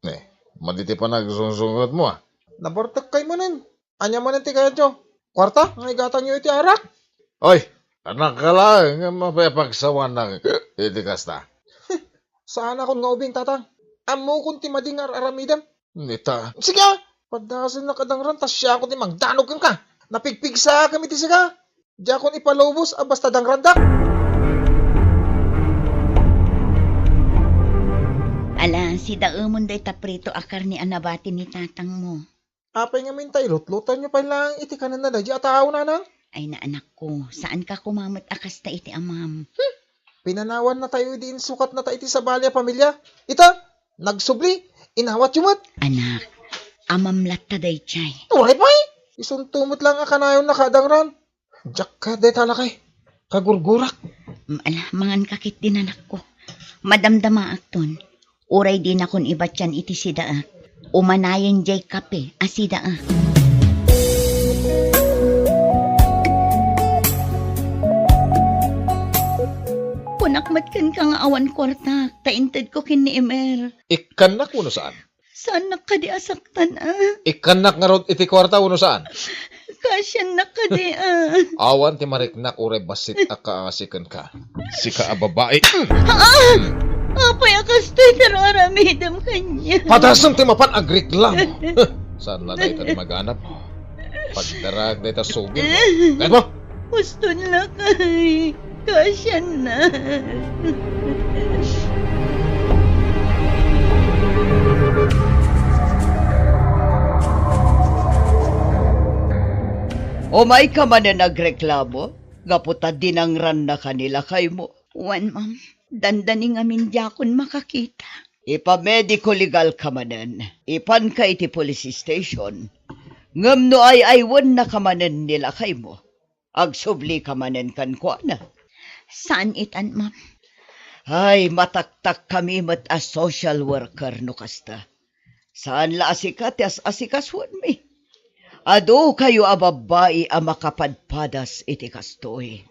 Eh, madi ti panagsungsungetmo a. Nabartekkay manen. Ania manen ti kayatyo? Kuarta nga igatangyo iti arak? Oy, anak ka laeng nga mapay a pagsawanak iti kasta. Saanakon nga ubing, tatang. Ammokon ti madi nga ar-aramidem. Nita. Sige, a! Padasennak a dangran ta siakon ti mangdanog kenka. Napigpigsaakam iti sika. Diakon ipalubos a basta dangrandak. Ala, sidaemon dayta prito a karne a nabati ni tatangmo. Apay ngamin ta ilutlutanyo pay laeng iti kanenna daydiay a tao, nanang? Ay, naanakko, saanka koma met a kasta iti amam. Hmm. Pinanawannatayo idi insukatnata iti sabali a pamilia. Ita, nagsubli, inawatyo met. Anak, amam latta daydiay. Uray pay! Isunto met laeng a kanayonna a dangran. Diak kayat dayta a lakay. Kagurgurak. Mm, ala, manganka ketdin, anakko. Madamdamaakton. Uray dinakon ibatian iti sidaak. Umanayen diay kape a sidaak. Kunak met kenka nga awan kuartak, ta intedko ken ni Emer. Ikkannak wenno saan? Saannak kadi a saktan, a? Ikkannak ngarud iti kuarta wenno saan? Kaasiannak kadi, a? Awan ti mariknak uray bassit a kaasi kenka. Sika a babai. Aa! Apay a kastoy ti aramidem kaniak? Padasem ti mapan agreklamo. Saan la dayta ti maganap? Pagdarag dayta sugir mo. Kayat mo? Huston lakay. Kaasiannak. Umayka manen agreklamo, gapu ta dinangrannaka ni lakaymo. Wen, ma'am. Dandani ngamin diakon makakita. Ipamediko legalka manen. Ipanka iti police station. Ngem no ay-aywennaka manen ni lakaymo, agsublika manen kenkuana. Saan itan, ma'am? Ay, mataktakkami met a social worker no kasta. Saan la a sika ti as-asikasuenmi. Adukayo a babbai a makapadpadas iti kastoy.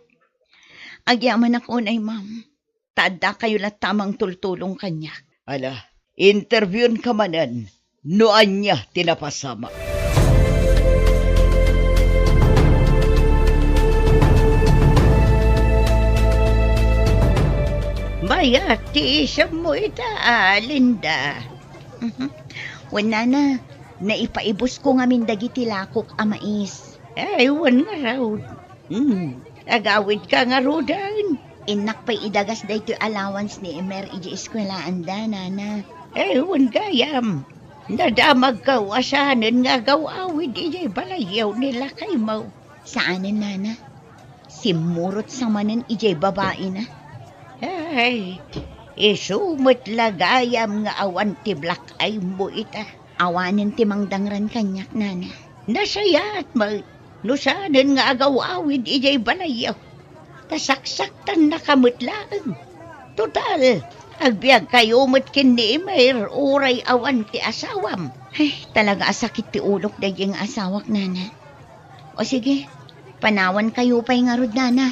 Agyamanak unay, ma'am. Ta addakayo latta a mangtultulong kaniak. Ala, interviewka manen no ania ti napasamak. Mayat ti isemmo ita, a, Linda. Mhm. Wen, nana, naipaibusko ngamin dagiti lakok a mais. Ay, wen ngarud. Hmm, agawidka ngaruden. Innak pay idagas daytoy allowance ni Emer idiay eskuelaanda, nana. Ay, wen gayam. Nadamagko a saanen nga agaw-awid idiay balayyo ni lakaymo. Saanen, nana. Simmurot sa manen idiay babaina. Ay, isu met la gayam nga awan ti black eye mo ita. Awanen ti mangdangran kaniak, nana. Nasayaat met no saanen nga agaw-awid idiay balayyo. Ta saksaktannaka met laeng. Total, agbiagkayo met ken ni Emer uray awan ti asawam. Ay, talaga a sakit ti ulok daydiay nga asawak, nana. O sige, panawankayo pay ngarud, nana.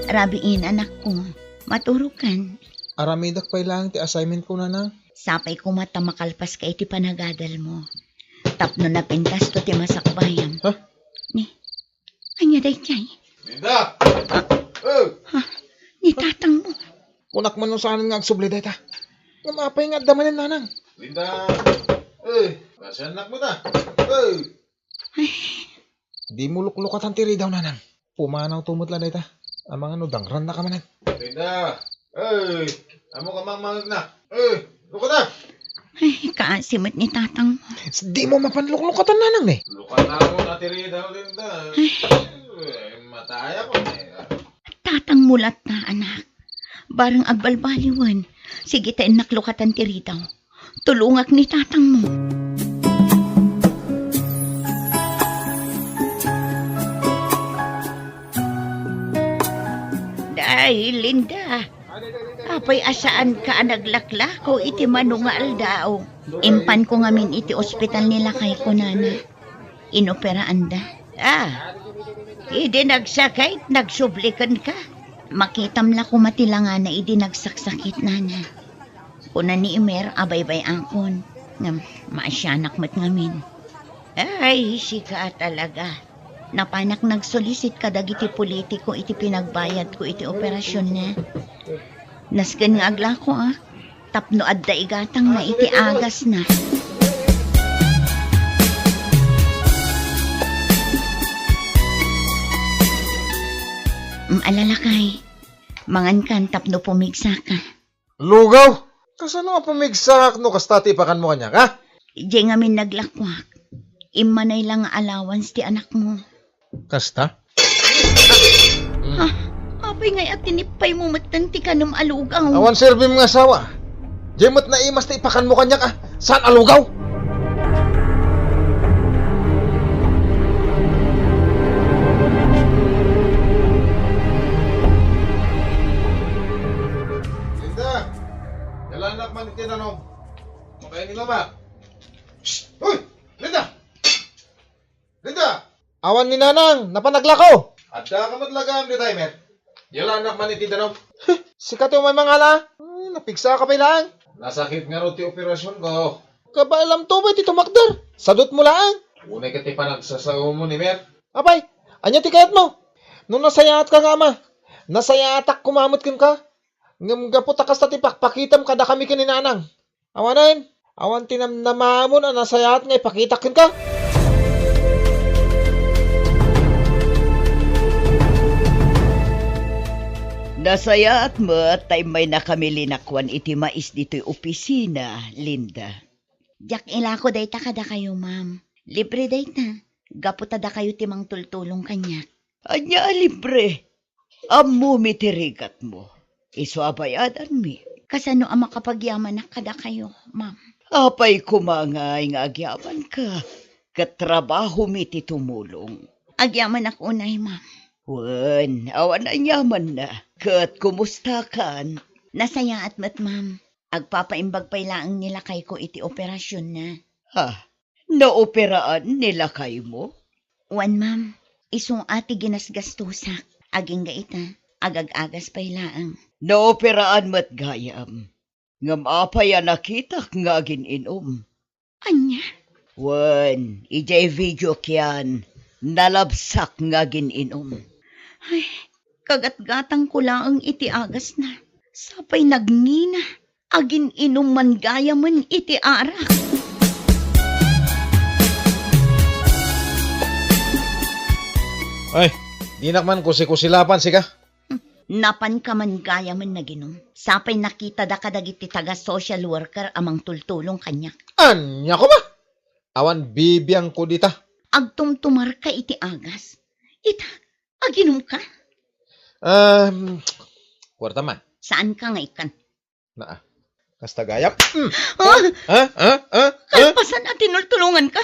Rabiin, anakko. Maturokan. Aramidek pay laeng ti assignment ko, nana. Sapay koma ta makalpaska iti panagadalmo. Tapno napintasto ti masakbayam. Ha? Ni, ania daydiay? Linda! Ah. Oh! Ah, ni tatangmo. Kunak man no saanen nga agsubli dayta. Ngem apay nga adda manen, nanang? Linda! Eh, kaasiannak met a. Eh! Ay. Dimo luklukatan ti ridaw, nanang. Pumanawto met la dayta. Amangan no dangrannaka manen. Linda! Eh! Ammok a mangmangegna. Eh! Lukata! Ay, kaasi met ni tatangmo. Dimo mapan luklukatan, nanang, ne? Lukata mo na ti ridaw, Linda. Ay. Eh, matayakon, eh. Tatangmo latta, anak. Bareng agbalbaliwen. Sige ta innak lukatan ti ridaw. Tulongak ni tatangmo. Day, Linda, apay a saanka a naglaklako iti mano nga aldaw? Impanko ngamin iti ospital ni lakayko, nana. Inoperaanda. Ah, idi nagsakit, nagsubli kenka. Makitam la koma ti langana idi nagsaksakit, nana. Kuna ni Emer a baybay-akon, ngem maasianak met ngamin. Ay, sika talaga. Napanak nagsulisit kadagiti politiko iti pinagbayadko iti operasionna. Nasken nga aglako, a, tapno adda igatangna iti agasna. Mm, ala lakay, mangankan tapno pumigsaka. Lugaw? Kasano nga pumigsakak no kasta ti ipakanmo kaniak, ha? Diay ngamin naglakuak. Immanay la nga allowance ti anakmo. Kasta? Ah, apay ngay a tinippaymo metten ti kanem a lugaw? Awan serbim nga asawa. Diay met naimas ti ipakanmo kaniak, a. Saan a lugaw? Linda, yalanak man iti danum. Makainum ka? Shh! Hoy! Linda! Linda! Awan ni Nanang, napan naglako. Adda ka met lagam dita, Emer. Yalanak man iti danum. Sika ti umay mangala. Ay, napigsaka pay laeng. Nasakit ngarud ti operasionko. Kabaelamto pay ti tumakder. Sadutmo laeng. Unay ket ti panagsasaomon, Emer. Apay, ania ti kayatmo? No nasayaatka nga ama, nasayaatak koma met kenka. Ngem gapu ta kasta ti pakpakitam kadakami ken ni Nanang. Awanen, awan ti namnamamon a nasayaat nga ipakitak kenka. Nasayaat met ta immaynakami linakuan iti mais ditoy opisina, Linda. Diak ilako dayta kadakayo, ma'am. Libre dayta, gapu ta dakayo ti mangtultulong kaniak. Ania a libre? Ammomi ti rigatmo. Isu a bayadanmi. Kasano a makapagyamanak kadakayo, ma'am? Apay koma ngay nga agyamanka, ket trabahomi ti tumulong. Agyamanak unay, ma'am. Wen, awan anyamanna. Ket kumustakan? Nasayaat met, ma'am. Agpapaimbag pay laeng ni lakayko iti operasionna. Ha? Naoperaan ni lakaymo? Wen, ma'am. Isu a ti ginasgastosak. Agingga ita, agag-agas pay laeng. Naoperaan met gayam. Ngem apay a nakitak nga agin-inum? Ania? Wen, idiay video kian, nalabsak nga agin-inum. Ay, kagatgatangko laeng iti agasna. Sapay nagngina. Agin-inum man gayamen iti arak. Ay, dinak man kusikusilapan, sika. Hmm, napanka man gayamen naginum. Sapay nakitada kadagiti taga-social worker a mangtultulong kaniak. Ania koma? Awan bibiangko dita. Agtumtumarka iti agas. Ita, aginumka? Um, kuarta man. Saanka nga ikkan? Naa. Kasta gayam. Mm. Ah! Ha? Ha? Ha? Ha? Kalpasan a tinultulonganka.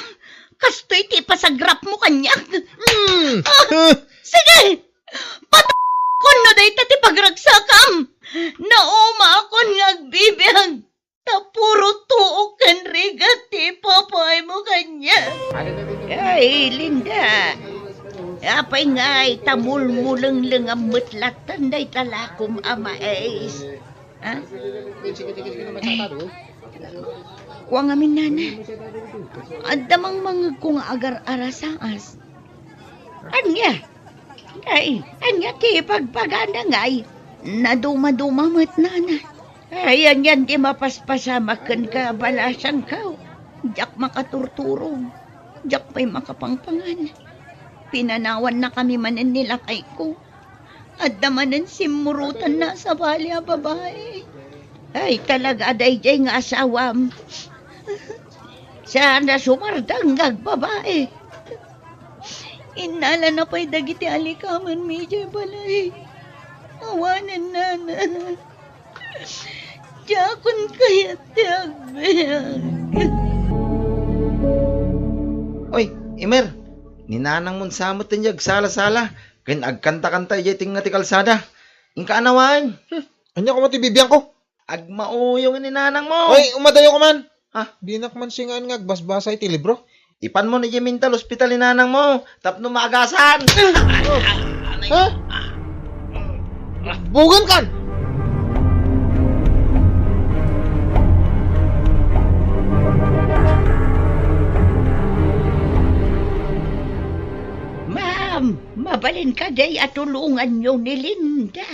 Kastoy ti ipasagrapmo kaniak. Mm. Ah! Huh? Sige! Pat-, kunno dayta ti pagragsakam. Naumaakon nga agbibiag. Ta puro tuok ken rigat ti ipapaaymo kaniak. Ay, Linda. Apay ngay ta mulmulenglengam met latta dayta lakom a mais? Ha? Ay. Kua ngamin, nana. Adda mangmangegko nga agar-arasaas. Ania? Ay, ania ti ibagbagana ngay? Nadumaduma met, nana. Ay, anian ti mapaspasamak kenka, balasangko? Diak makaturturog. Diak pay makapangpangan. Pinanawannakami manen ni lakayko. Adda manen simmurotanna a sabali a babai. Ay, talaga, daydiay nga asawam. Saan a sumardeng nga agbabai. Innalana pay dagiti alikamenmi idiay balay. Awanen, nana. Diakon kayat ti agbiag. Oy, Emer, ni nanangmo sa met ti agsala-sala, ken agkanta-kanta idiay tengnga ti kalsada. Inka a nawaen. Hmm, ania koma ti bibiangko? Agmauyong ni nanangmo. Oy, umadayo ka man. Ha? Dinak man singaan nga agbasbasa iti libro. Ipanmo idiay mental hospital ni nanangmo tapno maagasan. Ha? Bugan kan! Ma'am, mabalin kadi a tulonganyo ni Linda?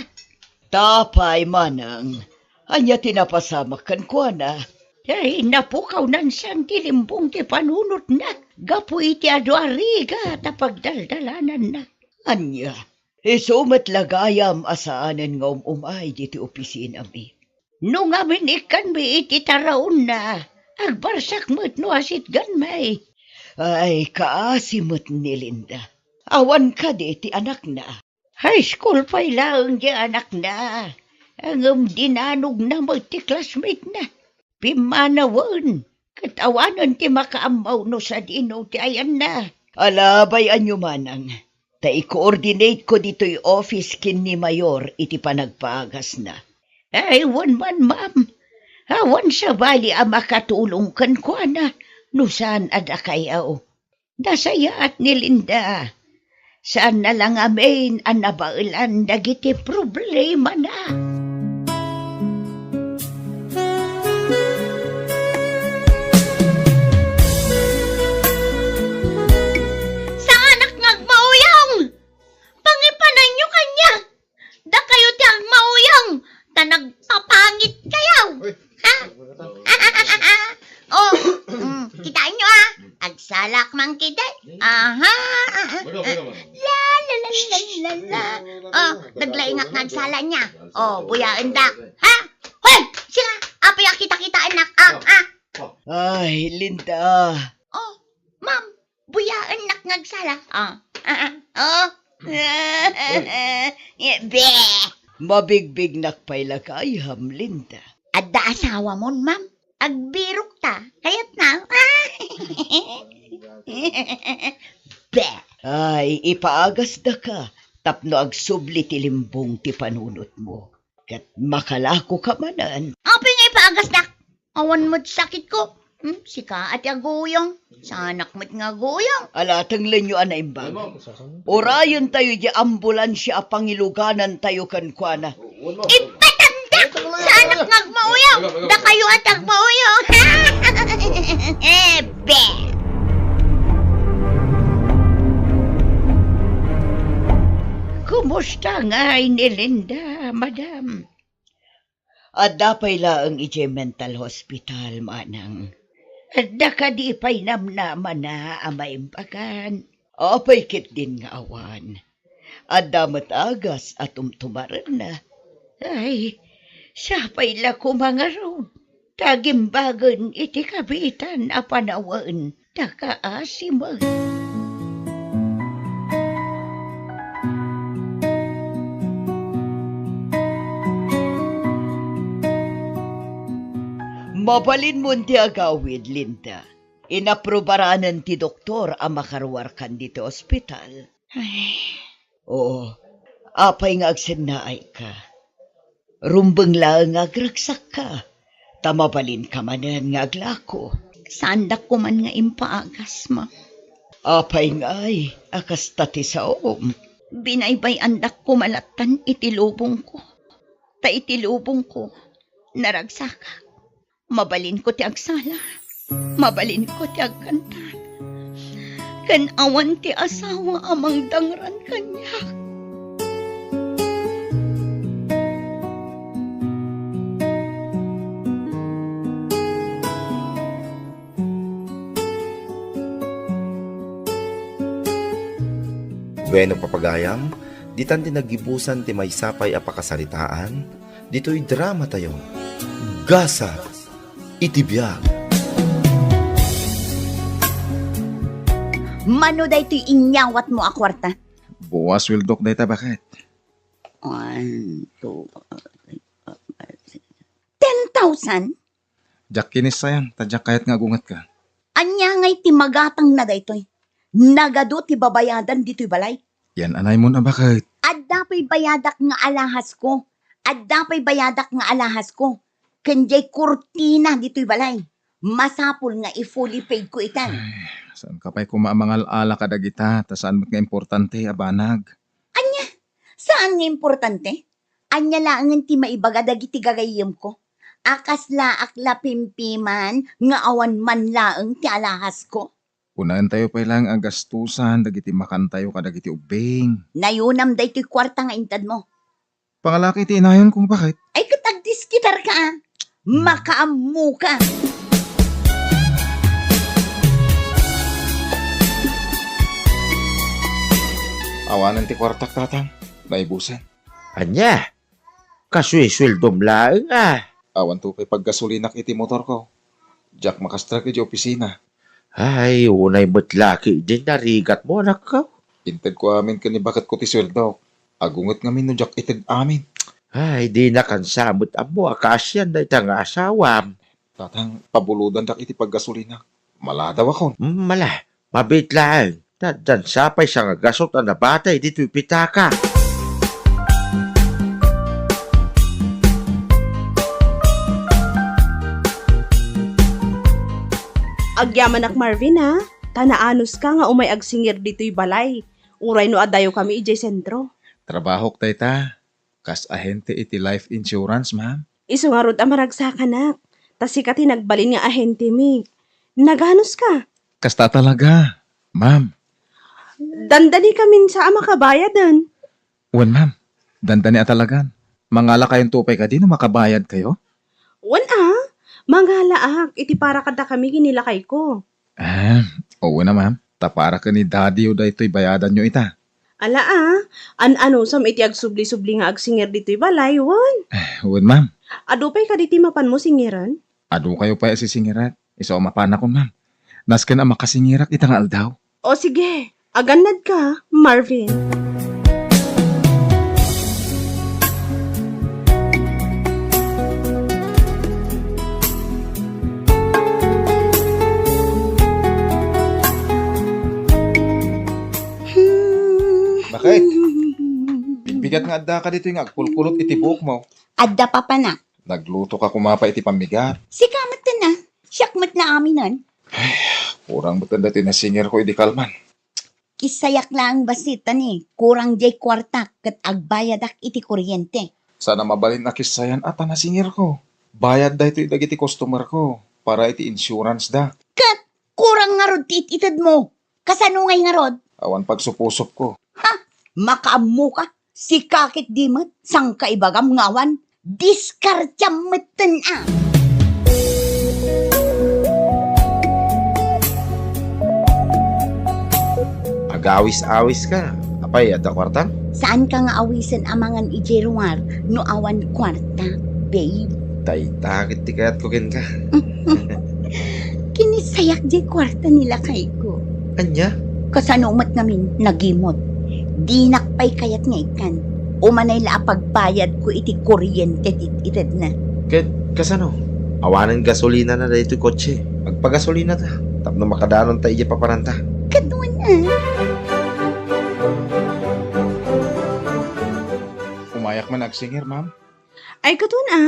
Apay, manang, ania ti napasamak kenkuana? Ay, napukawnan sian ti limbong ti panunotna gapu iti adu a rigat a pagdaldalananna. Ania, isu met la gayam a saanen nga um-umay ditoy opisinami. No ngamin ikkanmi iti taraonna, agbarsak met no asitganmi. Ay, kaasi met ni Linda. Awan kadi ti anakna? High school pay laeng ti anakna, ngem dinanogna met ti classmate-na. Pimmanawen, ket awanen ti makaammo no sadino ti ayanna. Alabay-anyo manang, ta i-coordinate-ko ditoy office ken ni Mayor iti panagpaagasna. Ay, wen man, ma'am. Awan sabali a makatulong kenkuana no saan a dakayo. Nasayaat ni Linda. Saanna la ngamin a nabaelan dagiti problemana. Saanak nga agmauyong! Pangipananyo kaniak! Dakayo ti agmauyong, ta nagpapangitkayo. Uy. Ha? Oh, mm, kitaenyo, ah. Agsalak man kadi. Aha. La, la, la, la, la, la. Oh, naglaingak nga agsala ania. Oh, buyaendak. Ha? Hoy, siak, apay a kitakitaennak, ah, ah. Ay, Linda. Oh, ma'am, buyaennak nga agsala. Ah, ah, ah. Oh. Be! Mabigbignak pay la gayam, Linda. Adda asawamon, ma'am? Agbirokta. Kayatna. Be! Ay, ipaagasdaka tapno agsubli ti limbong ti panunotmo. Ket makalakoka manen. Apay nga ipaagasdak? Awan met sakitko. Hmm, sika a ti aguyong. Saanak met nga aguyong. Ala, tenglenyo a naimbag. Urayentayo diay ambulansia a pangiluganantayo kenkuana. Ipatandak! Saanak nga agmauyong! Dakayo a ti agmauyong! Be! Kumusta ngay ni Linda, madam? Adda pay laeng idiay mental hospital, manang. Adda kadi pay namnamana a maimbagan? Apay ketdin nga awan. Adda met agas a tumtumarenna. Ay, sapay la koma ngarud ta agimbagen iti kabiitan a panawen ta kaasi met. Mabalinmon ti agawid, Linda. Inaprubaran ti doktor a makaruarkan ditoy ospital. Ay. Oo. Apay nga agsennaayka? Rumbeng laeng nga agragsakka, ta mabalinka manen nga aglako. Saandak koman nga impaagas, ma'am. Apay ngay a kasta ti saom? Binaybay-andak koma lattan iti lubongko. Ta iti lubongko, naragsakak. Mabalinko ti agsala. Mabalinko ti agkanta. Ken awan ti asawa a mangdangran kaniak. Bueno, papagayam, ditan ti naggibusan ti maysa pay a pakasaritaan ditoy dramatayo, Gasat iti Biag. Mano daytoy inyawatmo a kuarta? Buas, sueldok dayta, baket. One, two, three, four, five, six. Ten thousand? Diak kinissayan, ta diak kayat nga agungetka. Ania ngay ti magatangna daytoy? Nagadu ti babayadan ditoy balay. Yan anaymo a baket. Adda pay bayadak nga alahasko. Adda pay bayadak nga alahasko. Ken diay kurtina ditoy balay. Masapul nga i-fully paid ko itan. Ay, saanka pay koma a mangal-ala kadagita, ta saan met nga importante a banag. Ania? Saan nga importante? Ania laengen ti maibaga dagiti gagayyemko? A kaslaak la pimpiman nga awan man laeng ti alahasko? Kunaentayo pay laeng a gastusan dagiti makantayo kadagiti ubbing. Nayunam daytoy kuarta nga intedmo. Pangalaki ti inayonko, baket. Ay, ket agdiskitarka, a. Makaammoka. Awanen ti kuartak, tatang. Naibusen. Ania? Kasuisueldom laeng, a. Awanto pay paggasolinak iti motorko. Diak makastrek iti opisina. Ay, unay met la ketdin narigatmo, anakko. Intedko amin ken ni baketko ti sueldok. Agunget ngamin no diak ited amin. Ay, dinakan sa met ammo a kaasian dayta nga asawam. Tatang, pabulodandak iti paggasolinak. Maladawakon. Mm, ala, mabiit laeng. Addan sa pay sangagasut a nabatay ditoy pitaka. Agyamanak, Marvin, a. Ta naanuska nga umay agsingir ditoy balay. Uray no adayo kami idiay sentro. Trabahok dayta. Kas ahente iti life insurance, ma'am. Isu ngarud a maragsakanak. Ta sika ti nagbalin nga ahentemi. Naganuska? Kasta talaga, ma'am. Dandani kamin sa a makabayaden. Wen, ma'am. Dandani a talagan. Mangalakayonto pay kadi no makabayadkayo? Wen a, mangalaak iti para kadakami ken ni lakayko. Ah, oo na, ma'am. Ta para ken ni daddyyo daytoy bayadanyo ita. Ala a, an-anusam iti agsubli-subli nga agsingir ditoy balay, wen? Eh, wen, ma'am. Adu pay kadi ti mapanmo singiren? Adu kayo pay a sisingirak. Isu a mapanakon, ma'am. Nasken a makasingirak ita nga aldaw. O sige, agannadka, Marvin. Bakit? Bigbigat nga addaka ditoy nga agkulkulot iti buokmo. Adda, papanak. Nagluto ka koma pay iti pammigat. Sika met ten a. Siak met la aminen. Kurang met ten daytoy nasingirko idi kalman. Kissayak laeng bassit ta ni, kurang diay kuartak ket agbayadak iti kuryente. Saan a mabalin a kissayan a ta nasingirko. Bayad daytoy dagiti customerko para iti insurance da. Ket kurang ngarud ti it-itedmo. Kasano ngay ngarud? Awan pagsupusopko. Ha? Makaammoka? Sika ketdi met, saan ka ibagam nga awan? Diskartiam metten a! Agawis-awiska. Apay, adda kuartam? Saanka nga awisen amangan idiay ruar no awan kuarta, babe? Dayta ket ti kayatko kenka. Kinissayak diay kuarta ni lakayko. Ania? Kasano met ngamin, nagimot. Dinak pay kayat nga ikkan. Umanay la a pagbayadko iti kuryente ti itedna. Ket kasano? Awanen gasolinana daytoy kotse. Agpagasolinata tapno makadanonta idiay papananta. Ket wen a. Umayak man agsingir, ma'am. Ay, ket wen a.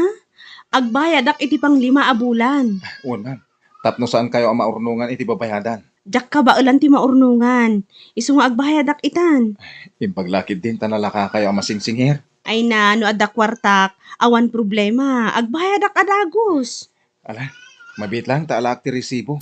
Agbayadak iti panglima a bulan. Wen, ma'am. Tapno saankayo a maurnongan iti babayadan. Diak kabaelan ti maurnongan. Isu nga agbayadak itan. Imbag la ketdin ta nalakakayo a masingsingir. Ay na, no adda kuartak, awan problema. Agbayadak a dagus. Ala, mabiit laeng ta alaak ti resibo.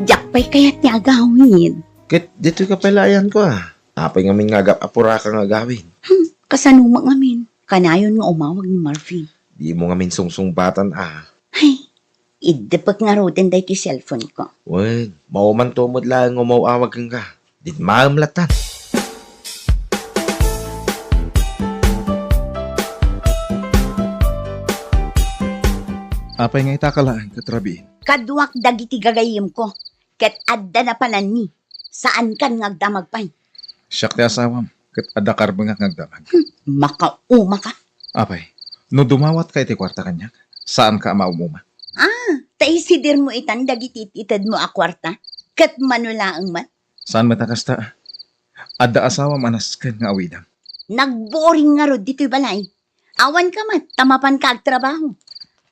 Diak pay kayat ti agawid. Ket ditoy ka pay la ayanko a. Apay ngamin nga agap-apuraka nga agawid? Hmm, kasano met ngamin? Kanayon nga umawag ni Marvin. Dimo ngamin sungsungbatan a. Ay, iddepek ngaruden daytoy cellphone ko. Wen, maumanto met laeng nga umaw-awag kenka. Ditmaem lattan. Apay nga itaka laeng ket rabiin? Kaduak dagiti gagayyemko, ket adda napananmi. Saankan nga agdamag pay. Siak ti asawam, ket adda karbengak nga agdamag. Hmm, makaumaka. Apay, no dumawatka iti kuarta kaniak, saanka a maum-uma. Ah, ta isidirmo itan dagiti it-itedmo a kuarta, ket mano laeng met? Saan met a kasta? Adda asawam a nasken nga awidam. Nagboring ngarud ditoy balay. Awanka met, ta mapanka agtrabaho.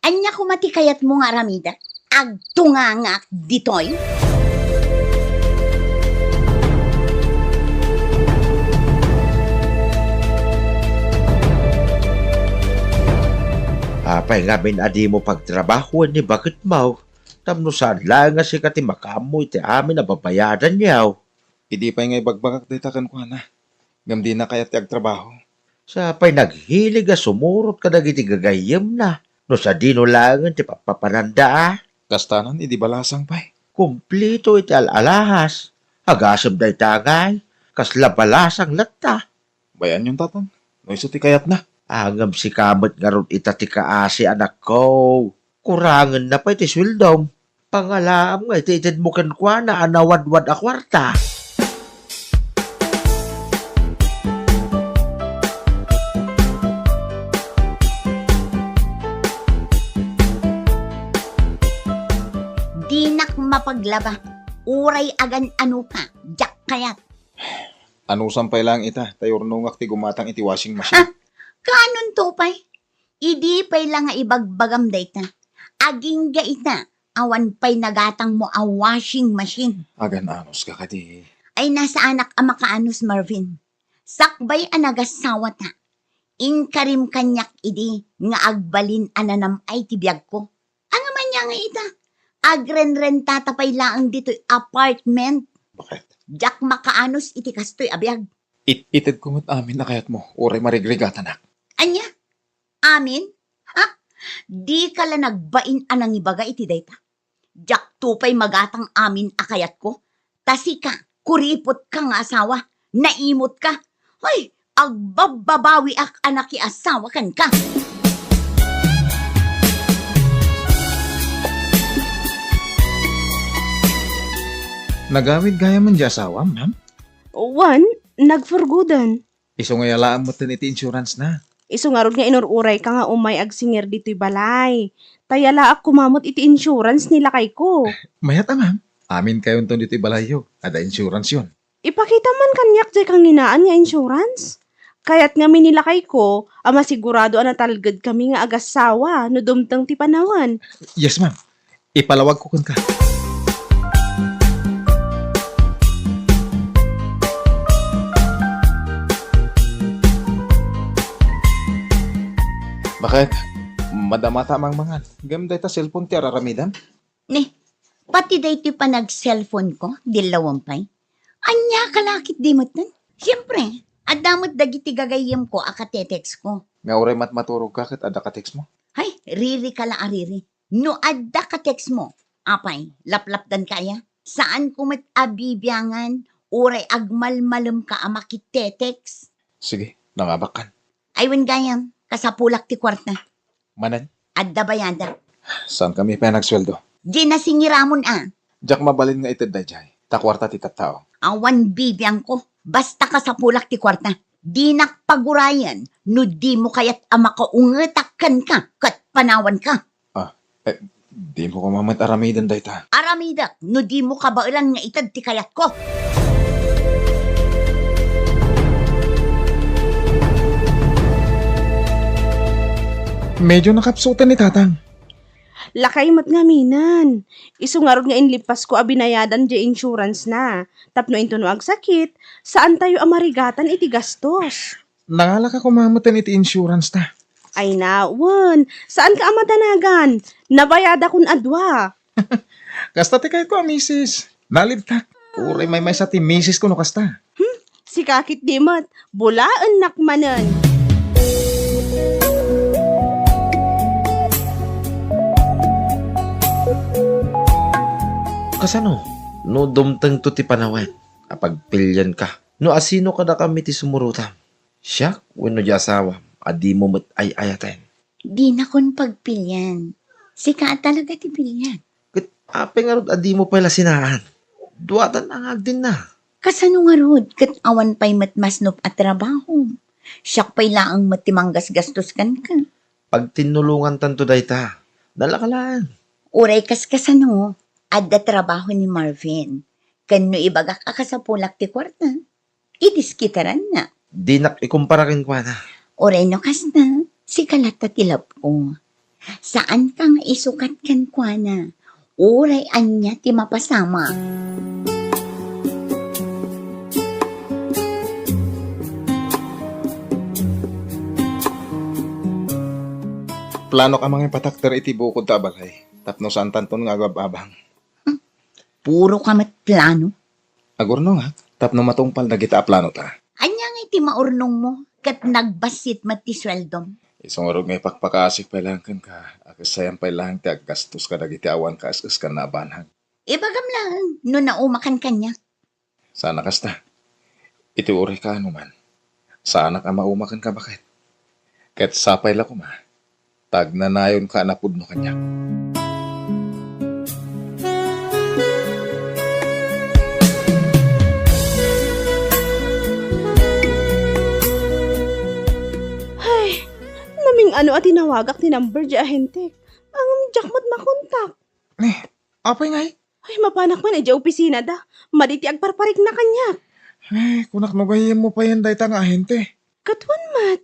Ania koma ti kayatmo nga aramidek? Agtungangak ditoy? Apay ngamin a dimo pagtrabahoen ni baketmo? Tapno saan laeng nga sika ti makaammo iti amin a babayadanyo. Idi pay nga ibagbagak dayta kenkuana, ngem dina kayat ti agtrabaho. Sa pay naghilig a sumurot kadagiti gagayyemna, no sadino laengen ti pappapananda a? Kastanan idi balasang pay. Kumplito iti al-alahas. Agasem dayta ngay, kasla balasang latta. Bayanyon, tatang, no isu ti kayatna. Ngem sika met ngarud ita ti kaasi, anakko. Kurangenna pay ti sueldom. Pangalaam nga iti itedmo kenkuana a nawadwad a kuarta. Dinak mapaglaba. Uray agan-ano ka, diak kayat. Anusam pay laeng ita, ta urnongak ti gumatang iti washing machine. Ha? Kaanonto pay? Idi pay la nga ibagbagam dayta. Agingga ita, awan pay nagatangmo a washing machine. Agan-anos ka kadi. Ay, nasaanak a makaanus, Marvin. Sakbay a nagasawata, inkarim kaniak idi nga agbalin a nanam-ay ti biagko. Ania man aya nga ita? Agrenrentata pay laeng ditoy apartment. Bakit? Diak makaanus iti kastoy a biag. It-itedko met amin a kayatmo, uray marigrigatanak. Ania? Amin? Ha? Dika la nagbain a nangibaga iti dayta. Diakto pay magatang amin a kayatko. Ta sika, kuripotka nga asawa, naimotka. Hoy, agbabbabawiak a nakiasawa kenka. Nagawid gayam diay asawam, ma'am? Wen, nagfurgoden. Isu nga yalaem metten iti insurance na. Isu ngarud nga inur-urayka nga umay agsingir ditoy balay. Ta yalaak koma met iti insurance ni lakayko. Mayat a, ma'am. Aminkayonton ditoy balayyo. Adda insuranceyon. Ipakita man kaniak diay kanginaan nga insurance. Kayat ngamin ni lakayko a masigurado a natalgedkami nga agassawa no dumteng ti panawen. Yes, ma'am. Ipalawagko kenka. Bakit? Madamata a mangmangan. Ngem dayta cellphone ti ar-aramidem? Ni, pati daytoy panag-cellphoneko, dillawan pay. Ania ka la ketdi metten? Siempre, adda met dagiti gagayyemko a katetextko. Nga uray matmaturogka ket adda katextmo? Hay, ririka la a riri. No adda katextmo, apay, laplapdanka aya? Saanko met a bibiangan, uray agmalmalemka a makitetext. Sige, nangabakkan. Ay, wen gayam, kasapulak ti kuarta. Manen? Adda bayadak. Saankami pay a nagsueldo? Diay nasingiramon a. Diak mabalin nga ited daydiay, ta kuarta ti tattao. Awan bibiangko, basta kasapulak ti kuarta. Dinak pagurayen no dimo kayat a makaungetak kenka ket panawanka. Ah, eh, dimo koma met aramiden dayta. Aramidek no dimo kabaelan nga ited ti kayatko. Medyo nakapsutan ni Tatang. Lakay met ngaminen. Isu ngarud nga inlippasko a binayadan diay insurance na. Tapno intono agsakit, saantayo a marigatan iti gastos. Nangalaka koma metten iti insurance ta. Ay na, wen, saanka a madanagan. Nabayadakon a dua. Kasta ti kayatko a misis. Nalibtak. Uray maymaysa ti misisko no kasta. Hmm, sika ketdi met. Bulaennak manen. Kasano? No dumtengto ti panawen a pagpilianka, no asino kadakami ti sumurotam? Siak wenno diay asawam a dimo met ay-ayaten? Dinakon pagpilian. Sika a talaga ti bilyag. Ket apay ngarud a dimo pay la sinaan? Duatan a nga agdinna. Kasano ngarud ket awan pay met masnop a trabaho? Siak pay laeng met ti manggasgastos kenka. Pagtinnulongantanto dayta. Nalaka laeng. Uray kas kasano, adda trabaho ni Marvin. Ken no ibagak a kasapulak ti kuarta, idiskitaranna. Dinak ikumpara kenkuana. Uray no kasta, sika latta ti love ko. Saanka nga isukat kenkuana. Uray ania ti mapasamak. Planok a mangipatakder iti bukod ta balay tapno saantanton nga agab-abang. Puroka met plano. Agurnongak tapno matungpal dagita a planota. Ania ngay ti maurnongmo ket nagbassit met ti sueldom? Isu ngarud nga ipakpakaasik pay laeng kenka, a ket sayan pay laeng ti aggastos kadagiti awan kaes-eskanna a banag. Ibagam laeng no naumakan kaniak. Sana kasta. Iti uray kaano man, saanak a mauma kenka baket. Ket sapay la koma ta agnanayonka a napudno kaniak. Ay, naming-ano a tinawagak ti number di ahentek. Ngem diak met makontak. Eh, apay ngay? Ay, mapanak man idiay opisinada. Madi ti agparparikna kaniak. Ay, kunak no gayyemmo payen dayta nga ahente. Ket wen met,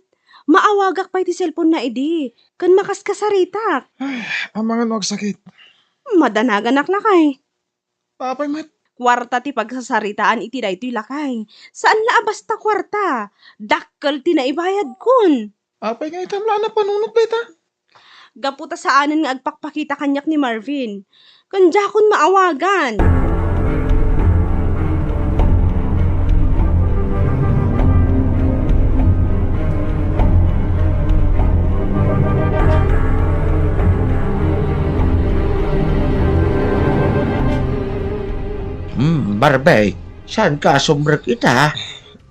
maawagak pay ti cellphone-na idi, ken makaskasaritak. Ay, amangan no agsakit. Madanaganak lakay. Apay met? Kuarta ti pagsasaritaan iti daytoy lakay. Saan la a basta kuarta. Dakkel ti naibayadkon. Apay nga itam la a napanunot dayta? Gapu ta saanen nga agpakpakita kaniak ni Marvin, ken diakon maawagan. Hmm, Marvin, saanka a sumrek ita?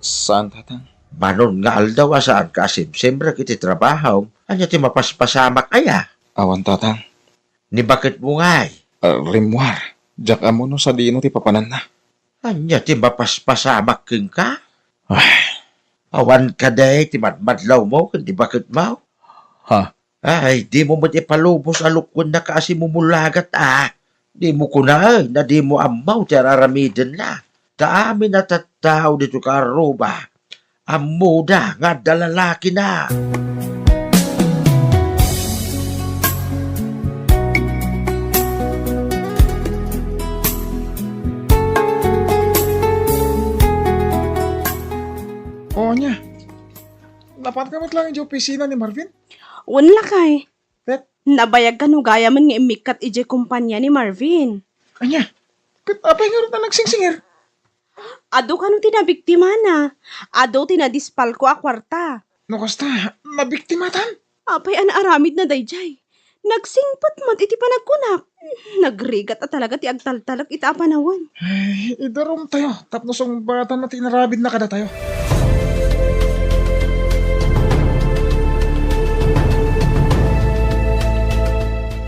Saan, Tatang? Manon nga aldaw a saanka a simsimrek iti trabahom, ania ti mapaspasamak aya? Awan, Tatang. Ni baketmo ngay? Ah, rimmuar. Diak ammo no sadino ti papananna. Ania ti mapaspasamak kenka? Ay. Awan kadi ti madmadlawmo ken ti baketmo? Ha? Ay, dimo met ipalubos a lukwenna kas mumulagat a. Dimo kunaen a dimo ammo ti ar-aramidenna. Ta amin a tattao ditoy Carruba, ammoda nga adda lalakina. O, ania? Napanka met laeng idiay opisina ni Marvin? Wen lakay. Ket? Nabayagka no gayamen nga immikkat idiay kompania ni Marvin. Ania? Ket apay ngarud a nagsingsingir? Adu kano ti nabiktimana. Adu ti nadispalko a kuarta. No kasta, nabiktimatan? Apay a naaramidna daydiay? Nagsingpet met iti panagkunak. Nagrigat a talaga ti agtaltalek ita a panawen. Ay, idarumtayo tapno sungbatanna ti inaramidna kadatayo.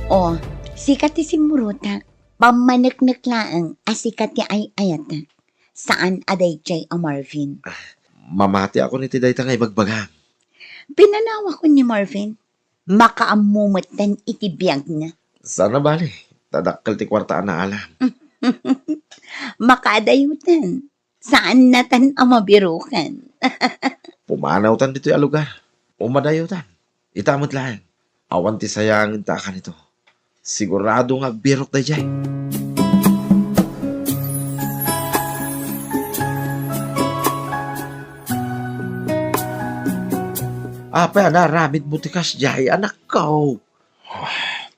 O, sika ti simmurotak. Pammaneknek laeng a sika ti ay-ayatek. Saan a daydiay a Marvin. Ah, mamatiakon iti dayta nga ibagbagam. Pinanawakon ni Marvin. Makaammo metten iti biagna. Saan a bale, ta dakkel ti kuarta a naalam. Makaadayotan. Saannatan a mabirokan. Pumanawtan ditoy a lugar. Umadayotan. Ita met laeng. Awan ti sayangenta a kanito. Sigurado nga agbirok daydiay. Apay a naaramidmo ti kasdiay, anakko?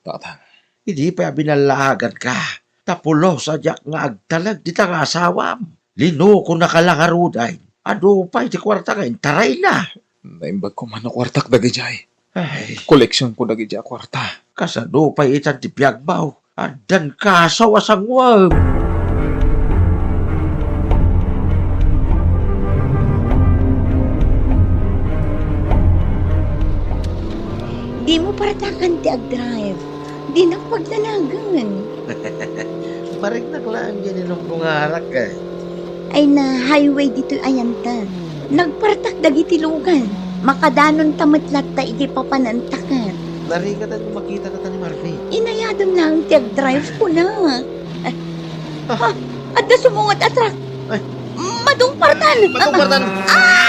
Tatang. Idi pay a binallaganka, ta pulos a diak nga agtalek dita nga asawam. Linukonaka la ngaruden. Adu pay ti kuarta nga intarayna. Naimbag ko man a kuartak dagidiay. Ay. Koleksionko dagidiay a kuarta. Kasano pay itan ti biagmo? Addan kasaw a sanguem. Dimo partakan ti agdrive. Dinak pagdanagan. Mariknak laeng diay ni Lumbo nga arak, eh. Ay na, highway ditoy ayanta. Nagpartak dagiti lugan. Makadanonta met latta iti papanantakan. Narigatan ko makita na ta ni Marvin. Inayadem laeng ti agdrive ko na. Ah. Ha? Adda sumungod a truck. Ay. Madungpartan! Madungpartan! Ah!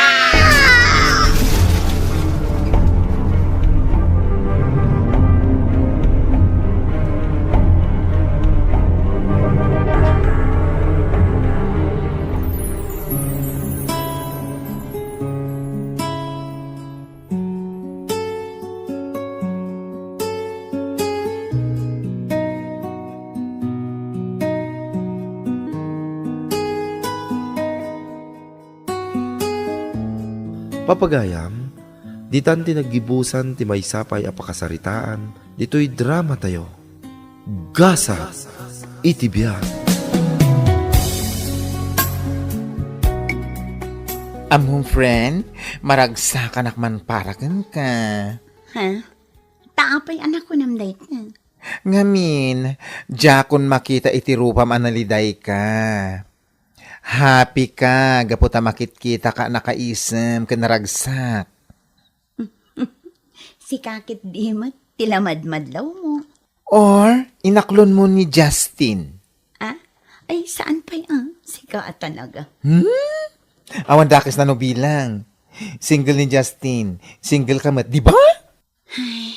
Papagayam, ditan ti naggibusan ti maysa pay a pakasaritaan ditoy drama tayo. Gasat iti biag. Ammom, friend, maragsakanak man para kenka. Ha? Ta apay a nakunam dayta? Ngamin, diakon makita iti rupam a nalidayka. Happy ka gapu ta makitkitaka a nakaisem ken naragsak. Sika ketdi met ti lamadmadlawmo. Or inaklonmo ni Justin. Ah? Ay, saan pay a? Sika a talaga. Hmm? Awan dakes na no bilang. Single ni Justin. Single ka met, di ba? Ay,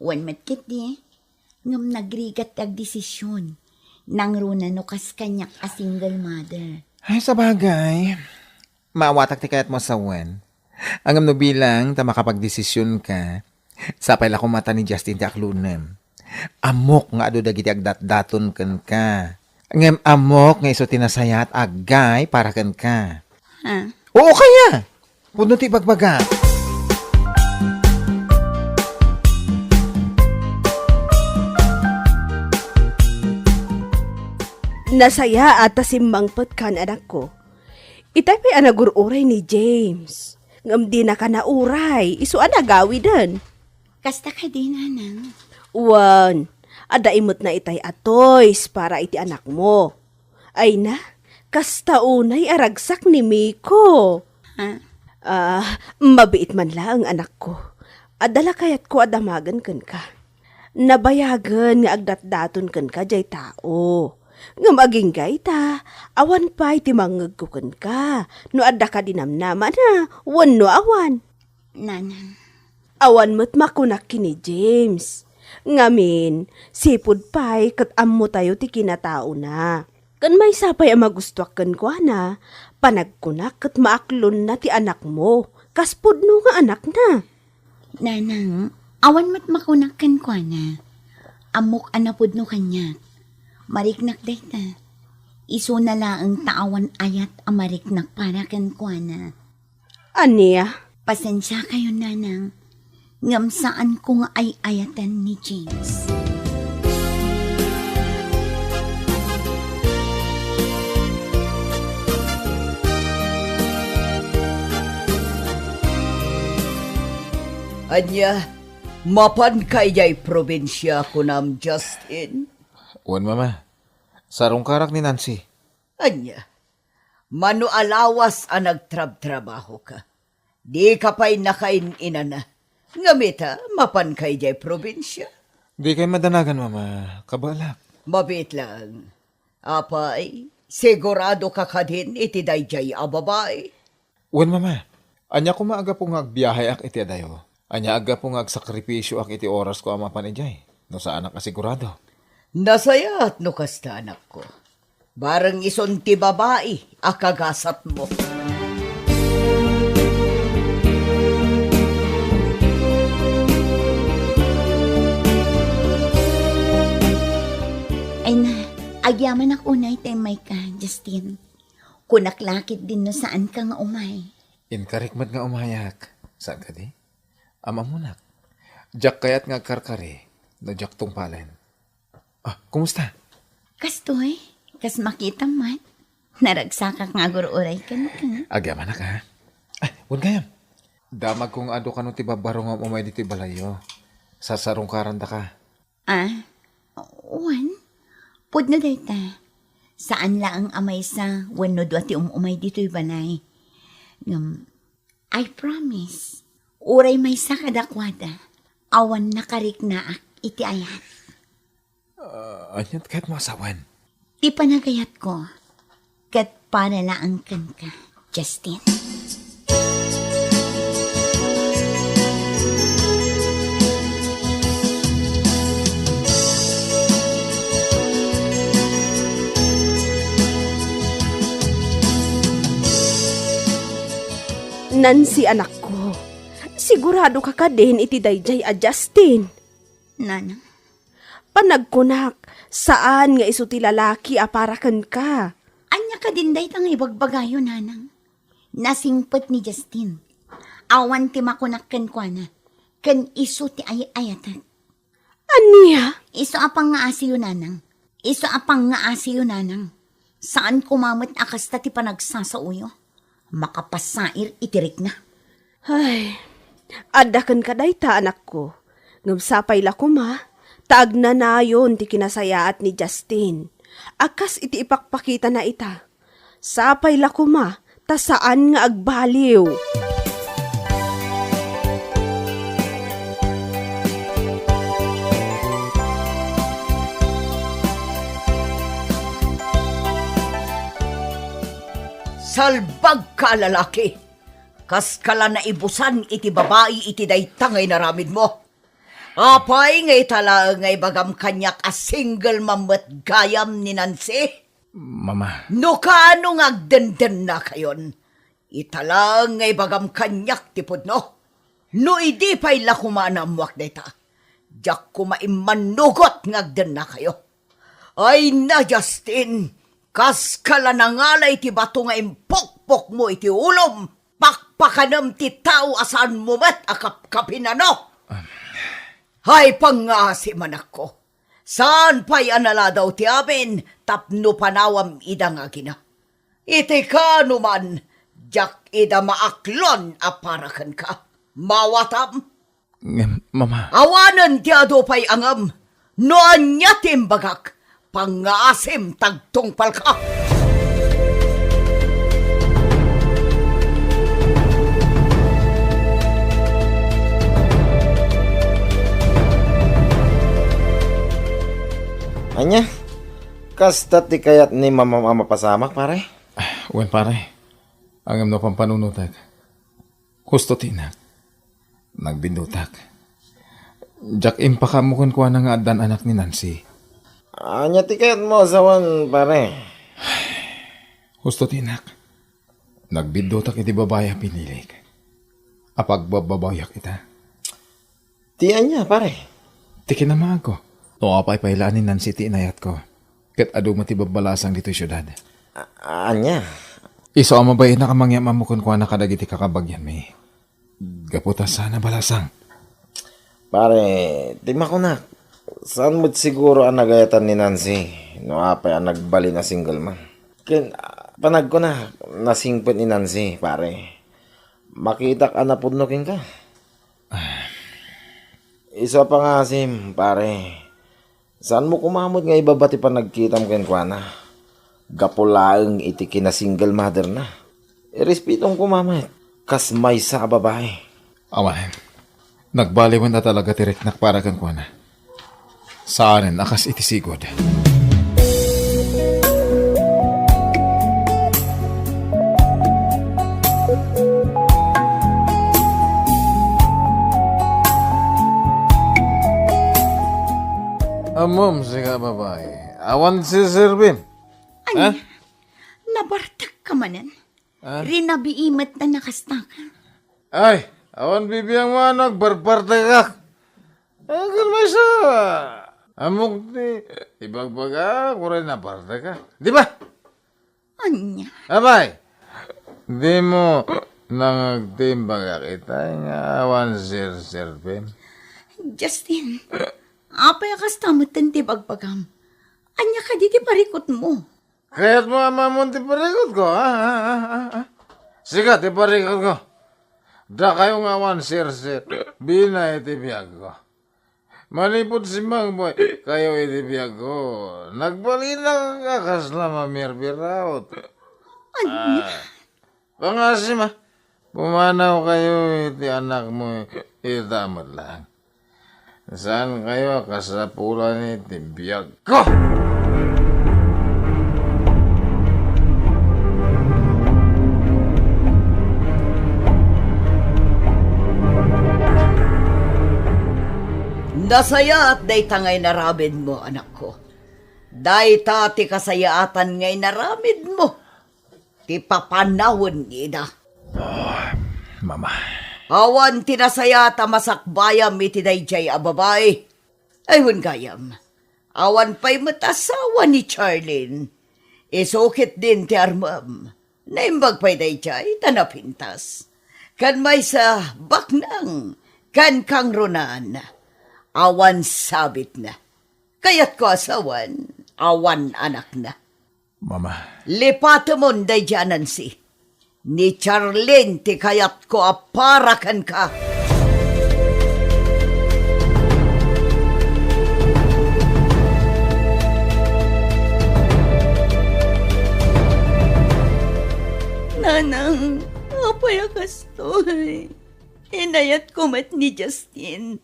wen met ketdi. Ngem nagrigat ti agdesisyon. Nangruna no kas kaniak a single mother. Ay, sabagay. Maawatak ti kayatmo a sawen. Ngem no bilang ta makapagdesisyon ka, sapay la koma ta ni Justin ti aklonem. Ammok nga adu dagiti agdatdaton kenka. Ngem ammok nga isu ti nasayaat a agay para kenka. Ha? Oo kaya! Pudno ti ibagbaga. Nasayaat ta simmangpetka, anakko. Itay pay a nagur-uray ni James. Ngem dinaka nauray, isu a nagawiden. Kasta kadi, nanang? Wen, adda imetna itay a toys para iti anakmo. Ay na, kasta unay a ragsak ni Miko. Ha? Ah, mabiit man laeng, anakko. Adda la kayatko a damagen kenka. Nabayagen nga agdatdaton kenka jay tao. Ngem agingga ita, awan pay ti mangngegko kenka no adda kadi namnamana wenno awan. Nanang. Awan met makunak ken ni James. Ngamin, sipud pay ket ammotayo ti kinataona. Ken maysa pay a magustuak kenkuana, panagkunak ket maaklonna ti anakmo, kas pudno nga anakna. Nanang, awan met makunak kenkuana. Ammok a napudno kaniak. Mariknak dayta. Isuna laeng ta awan ayat a mariknak para kenkuana. Ania? Pasensiakayon, nanang. Ngem saanko nga ay-ayaten ni James. Ania, mapanka idiay probinsia, kunam, Justin? Wen, Mama. Sarungkarak ni Nancy. Ania, mano a lawas a nagtrabtrabahoka? Dika pay nakain-inana. Ngem ita, mapanka idiay probinsia? Dikay madanagan, Mama. Kabaelak. Mabiit laeng. Apay, siguradoka kadin iti daydiay a babai? Wen, Mama. Ania koma a gapu nga agbiaheak iti adayo? Ania a gapu nga agsakripisioak iti orasko a mapan idiay, no saanak a sigurado? Nasayaat no kasta, anakko. Bareng isun ti babai a kagasatmo. Ay na, agyamanak unay ta immayka, Justin. Kunak la ketdin no saanka nga umay. Inkarik met nga umayak. Saan kadi? Am-ammonak. Diak kayat nga agkarkari no diak tungpalen. Ah, kumusta? Kastoy, kas makitam met. Naragsakak nga agur-uray kenka. Agyamanak, ha? Ah, wen gayam. Damagko nga adu kano ti babbarongam umay ditoy balayyo. Sarsarungkarandaka. Ah, wen, pudno dayta. Saan laeng a maysa wenno dua ti um-umay ditoy balay. Ngem, I promise, uray maysa kadakuada, awan nakariknaak iti ayat. Ah, anian ti kayatmo a sawen? Ti panagayatko, ket para laeng kenka, Justin. Nancy, anakko, sigurado ka kadin iti daydiay a Justin? Nanang. Panagkunak, saan nga isu ti lalaki a para kenka. Ania kadin dayta nga ibagbagayo, Nanang? Nasingpet ni Justin. Awan ti makunak kenkuana, ken isu ti ay-ayatek. Ania? Isu a pangngaasiyo, Nanang. Isu a pangngaasiyo, Nanang. Saan koma met a kasta ti panagsasaoyo. Makapasair iti rikna. Ay, adda kenka dayta, anakko. Ngem sapay la koma, ta agnanayon ti kinasayaat ni Justin. A kas iti ipakpakitana ita. Sapay la koma, ta saan nga agbaliw. Salbagka a lalaki! Kaska la naibusan iti babai iti dayta nga inaramidmo. Apay nga ita laeng nga ibagam kaniak a single man met gayam ni Nancy? Mama. No kaano nga agdendennakayon, ita laeng nga ibagam kaniak ti pudno. No idi pay la koma a naammoak dayta, diak koma immannugot nga agdennakayo. Ay na, Justin, kaska la nangalay ti bato nga impukpokmo iti ulom, pakpakanem ti tao a saanmo met a kapkapinano. Ay, pangngaasim, anakko. Saan pay a naladaw ti amin tapno panawam ida nga agina. Iti kaano man, diak ida maaklon a para kenka. Mawatam? Ngem, Mama. Awanen ti adu pay a ngem. No ania ti imbagak, pangngaasim ta agtungpalka. Ania? Kasta ti kayat ni Mama a mapasamak, pare? Wen, pare. Ngem no pampanunotek, husto ti inak. Nagbiddutak. Diak impakaammo kenkuana nga addan anak ni Nancy. Ania ti kayatmo a sawen, pare? Husto ti inak. Nagbiddutak iti babai a pinilik. Apagbabbabayak ita. Ti ania, pare? Ti kinamaagko. No apay pay la ni Nancy ti inayatko. Ket adu met ti babbalasang ditoy siudad. A-, ania? Isu a mabainnak a mangyam-ammo kenkuana kadagiti kakabagianmi. Gapu ta saan a balasang. Pare, ti makunak, saan met siguro a nagayatan ni Nancy no apay a nagbalin a single man. Ken, ah, panagkunak, nasingpet ni Nancy, pare. Makitak a napudno kenka. Isu a pangngaasim, pare. Saanmo koma met nga ibaba ti panagkitam kenkuana. Gapu laeng iti kina-single mother-na. Irespetom koma met kas maysa a babai. Awanen. Nagbaliwen a talaga ti riknak para kenkuana. Saanen a kas iti sigud. Ammom, sika babai, awan serserbim. Ania? Ha? Nabartekka manen? Ah? Rinabii met ta nakastaka. Ay, awan bibiangmo a nagbarbartekak. Anggal maysa, ammok ti ibagbagak, uray nabartekka. Di ba? Ania? Abay, dimo nangagtimbagak itay nga awan serserbim? Justin, apay a kasta metten ti bagbagam? Ania kadi ti parikutmo? Kayatmo a maammoan ti parikutko, ha? Ha? Ha? Ha? Sika ti parikutko. Dakayo nga awan serserbina iti biagko. Manipud simmangpay kayo iti biagko, nagbalin a kasla mamirbiraot. Ania? Ah, pangasim a, pumanaw kayo iti anakmo ita met lang. Saan kayo a kasapulan iti biagko? Nasayaat dayta nga inaramidmo, anakko. Dayta ti kasayaatan nga inaramidmo. Ti papanawen ida. Oh, Mama. Awan ti nasayaat a masakbayam iti daydiay a babai. Ay, wen gayam. Awan pay met asawa ni Charlene. Isu ketdin ti armem. Naimbag pay daydiay ta napintas. Ken maysa, baknang, ken kangrunan. Awan sabitna. Kayatko a sawen, awan anakna. Mama. Lipatemon daydiay a Nancy. Ni Charlene ti kayatko a para kenka. Nanang, apay a kastoy? Inayatko met ni Justin.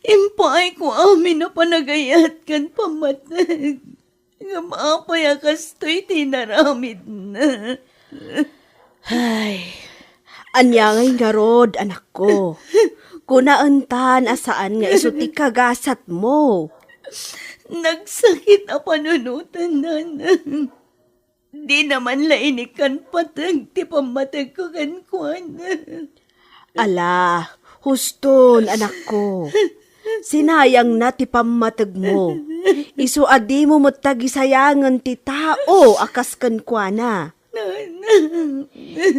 Impaayko amin a panagayat ken pammateg. Ngem apay a kastoy ti inaramidna? Ay, ania ngay ngarud, anakko? Kunaentan a saan nga isu ti kagasatmo. Nagsakit a panunoten, nanang. Dina man la inikkan pateg ti pammategko kenkuana. Ala, huston, anakko. Sinayangna ti pammategmo. Isu a dimo met tagisayangen ti tao a kas kenkuana. Nanang.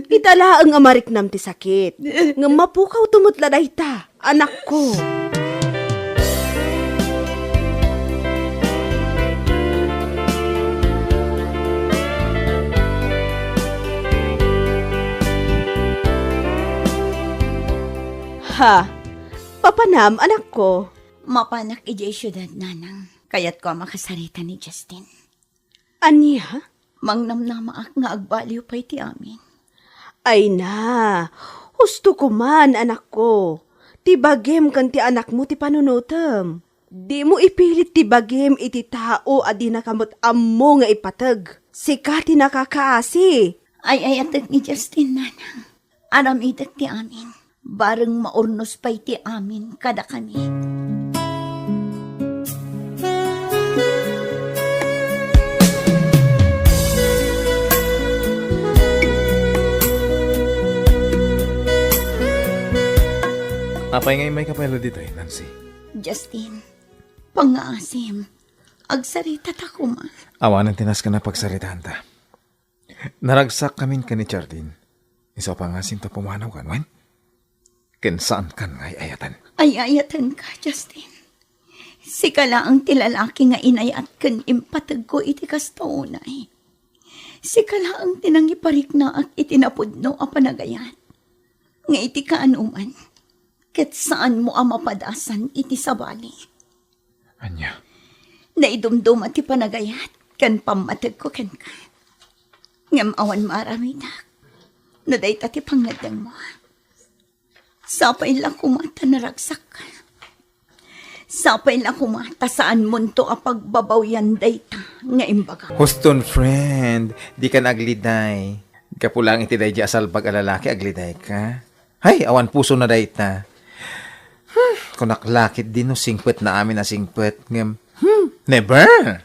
Ita laeng a mariknam ti sakit. Ngem mapukawto met la dayta, anakko. Ha? Papanam, anakko? Mapanak idiay siudad, nanang. Kayatko a makasarita ni Justin. Ania? Mangnamnamaak nga agbaliw pay ti amin. Ay na, husto koman, anakko. Ti bagim ken ti anakmo ti panunotem. Dimo ipilit ti bagim iti tao a dinaka met ammo nga ipateg. Sika ti nakakaasi. Ay-ayatek ni Justin, nanang. Aramidek ti amin. Bareng maurnos pay ti amin kadakami. Apay nga immayka pay la ditoy, Nancy? Justin, pangngaasim. Agsaritata koma. Awanen ti nasken a pagsaritaanta. Naragsak kamin ken ni Jardine. Isu a pangasim ta pumanaw kan, wen? Ken saan kan nga ay-ayaten. Ay-ayatenka, Justin. Sika laeng ti lalaki nga inayat ken impategko iti kasta unay. Sika laeng ti nangipariknaak iti napudno a panagayat. Nga iti kaanoman, ket saanmo a mapadasan iti sabali. Ania? Naidumduma ti panagayat ken pammategko kenka. Ngem awan maaramidak no dayta ti pangngeddengmo. Sapay la koma ta naragsak. Sapay la koma ta saanmonto a pagbabawian dayta nga imbagam. Huston, friend, dikan agliday. Gapu laeng iti daydi a salbag a lalaki, aglidayka. Hay, awan pusona dayta. Hmm, kunak la ketdi no singpetna amin a singpet, ngem, hmm, never!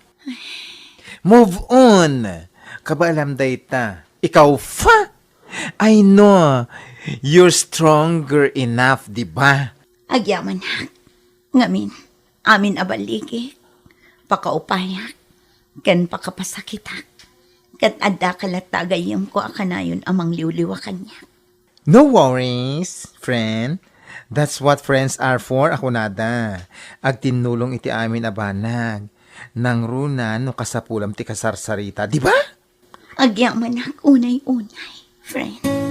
Move on! Kabaelam dayta. Ikaw, fa! I know you're stronger enough, di ba? Agyamanak. Ngamin, amin a baligi, pakaupayak, ken pakapasakitak, ket addaka latta a gayyemko a kanayon a mangliwliwa kaniak. No worries, friend. That's what friends are for, a kunada. Agtinnulong iti amin a banag. Nangruna no kasapulam ti kasarsarita, di ba? Agyamanak unay-unay, friend.